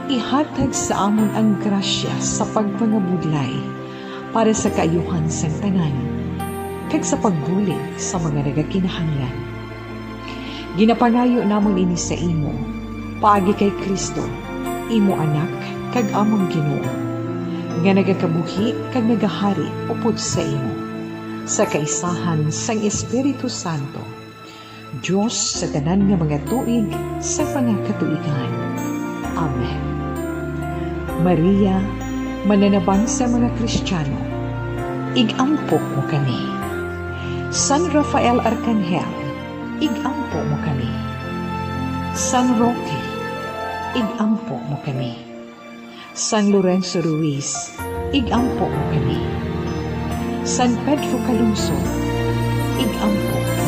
Ihatag sa amon ang grasya sa pagpangabudlay para sa kaayuhan sang tanan, kag sa pagbulig sa mga nagakinahanglan. Ginapangayo namon ini sa imo, paagi kay Cristo, imo Anak kag amon Ginoo, nga nagakabuhi kag nagahari upod sa imo, sa kaisahan sang Espiritu Santo, Dios sa tanan nga mga tuig sa mga katuigan. Amen. Maria, mananabang sa mga Kristiyano, ig-ampo mo kami. San Rafael Arkanghel, ig-ampo mo kami. San Roque, ig-ampo mo kami. San Lorenzo Ruiz, ig-ampo mo kami. San Pedro Calungsod, ig-ampo mo kami.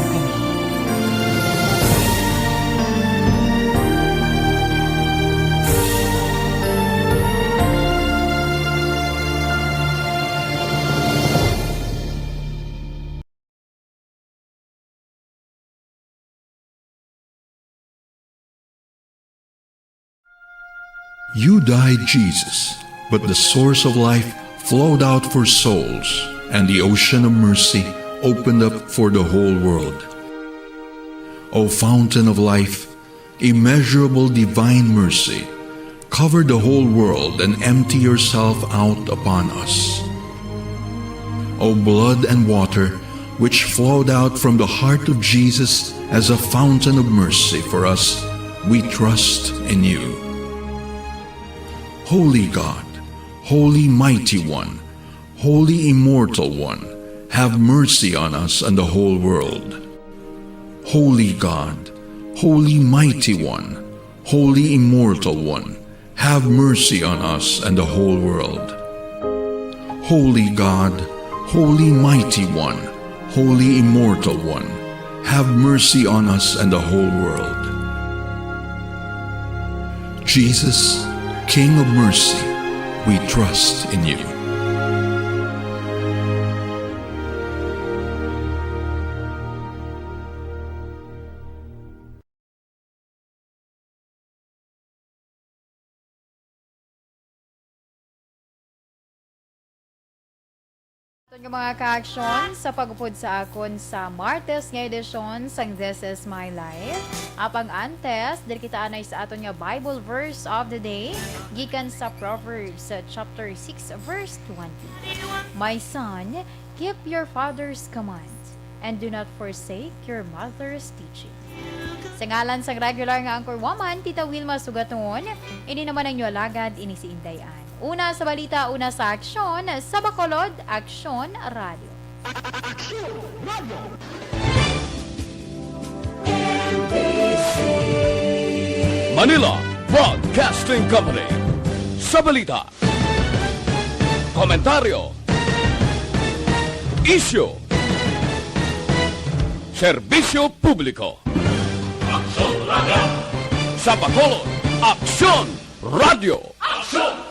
You died, Jesus, but the source of life flowed out for souls, and the ocean of mercy opened up for the whole world. O fountain of life, immeasurable divine mercy, cover the whole world and empty yourself out upon us. O blood and water, which flowed out from the heart of Jesus as a fountain of mercy for us, we trust in you. Holy God, Holy Mighty One, Holy Immortal One, have mercy on us and the whole world. Holy God, Holy Mighty One, Holy Immortal One, have mercy on us and the whole world. Holy God, Holy Mighty One, Holy Immortal One, have mercy on us and the whole world. Jesus, King of mercy, we trust in you. Aton nga mga kaaksyon sa pag-upod sa akon sa Martes nga edisyon sang This Is My Life. Apang antes, diri kita anay sa aton nga Bible verse of the day, gikan sa Proverbs, uh, chapter six, verse twenty. My son, keep your father's commands, and do not forsake your mother's teaching. Sa ngalan sang regular nga anchor woman, Tita Wilma Sugaton, ini naman ang inyo alagad, ini si Inday Ann. Una sa balita, una sa aksyon, sa Bacolod, Aksyon Radio. Aksyon Radio. Manila Broadcasting Company. Sa balita, komentaryo, isyu, serbisyo publiko. Aksyon Radio. Sa Bacolod, Aksyon Radio. Aksyon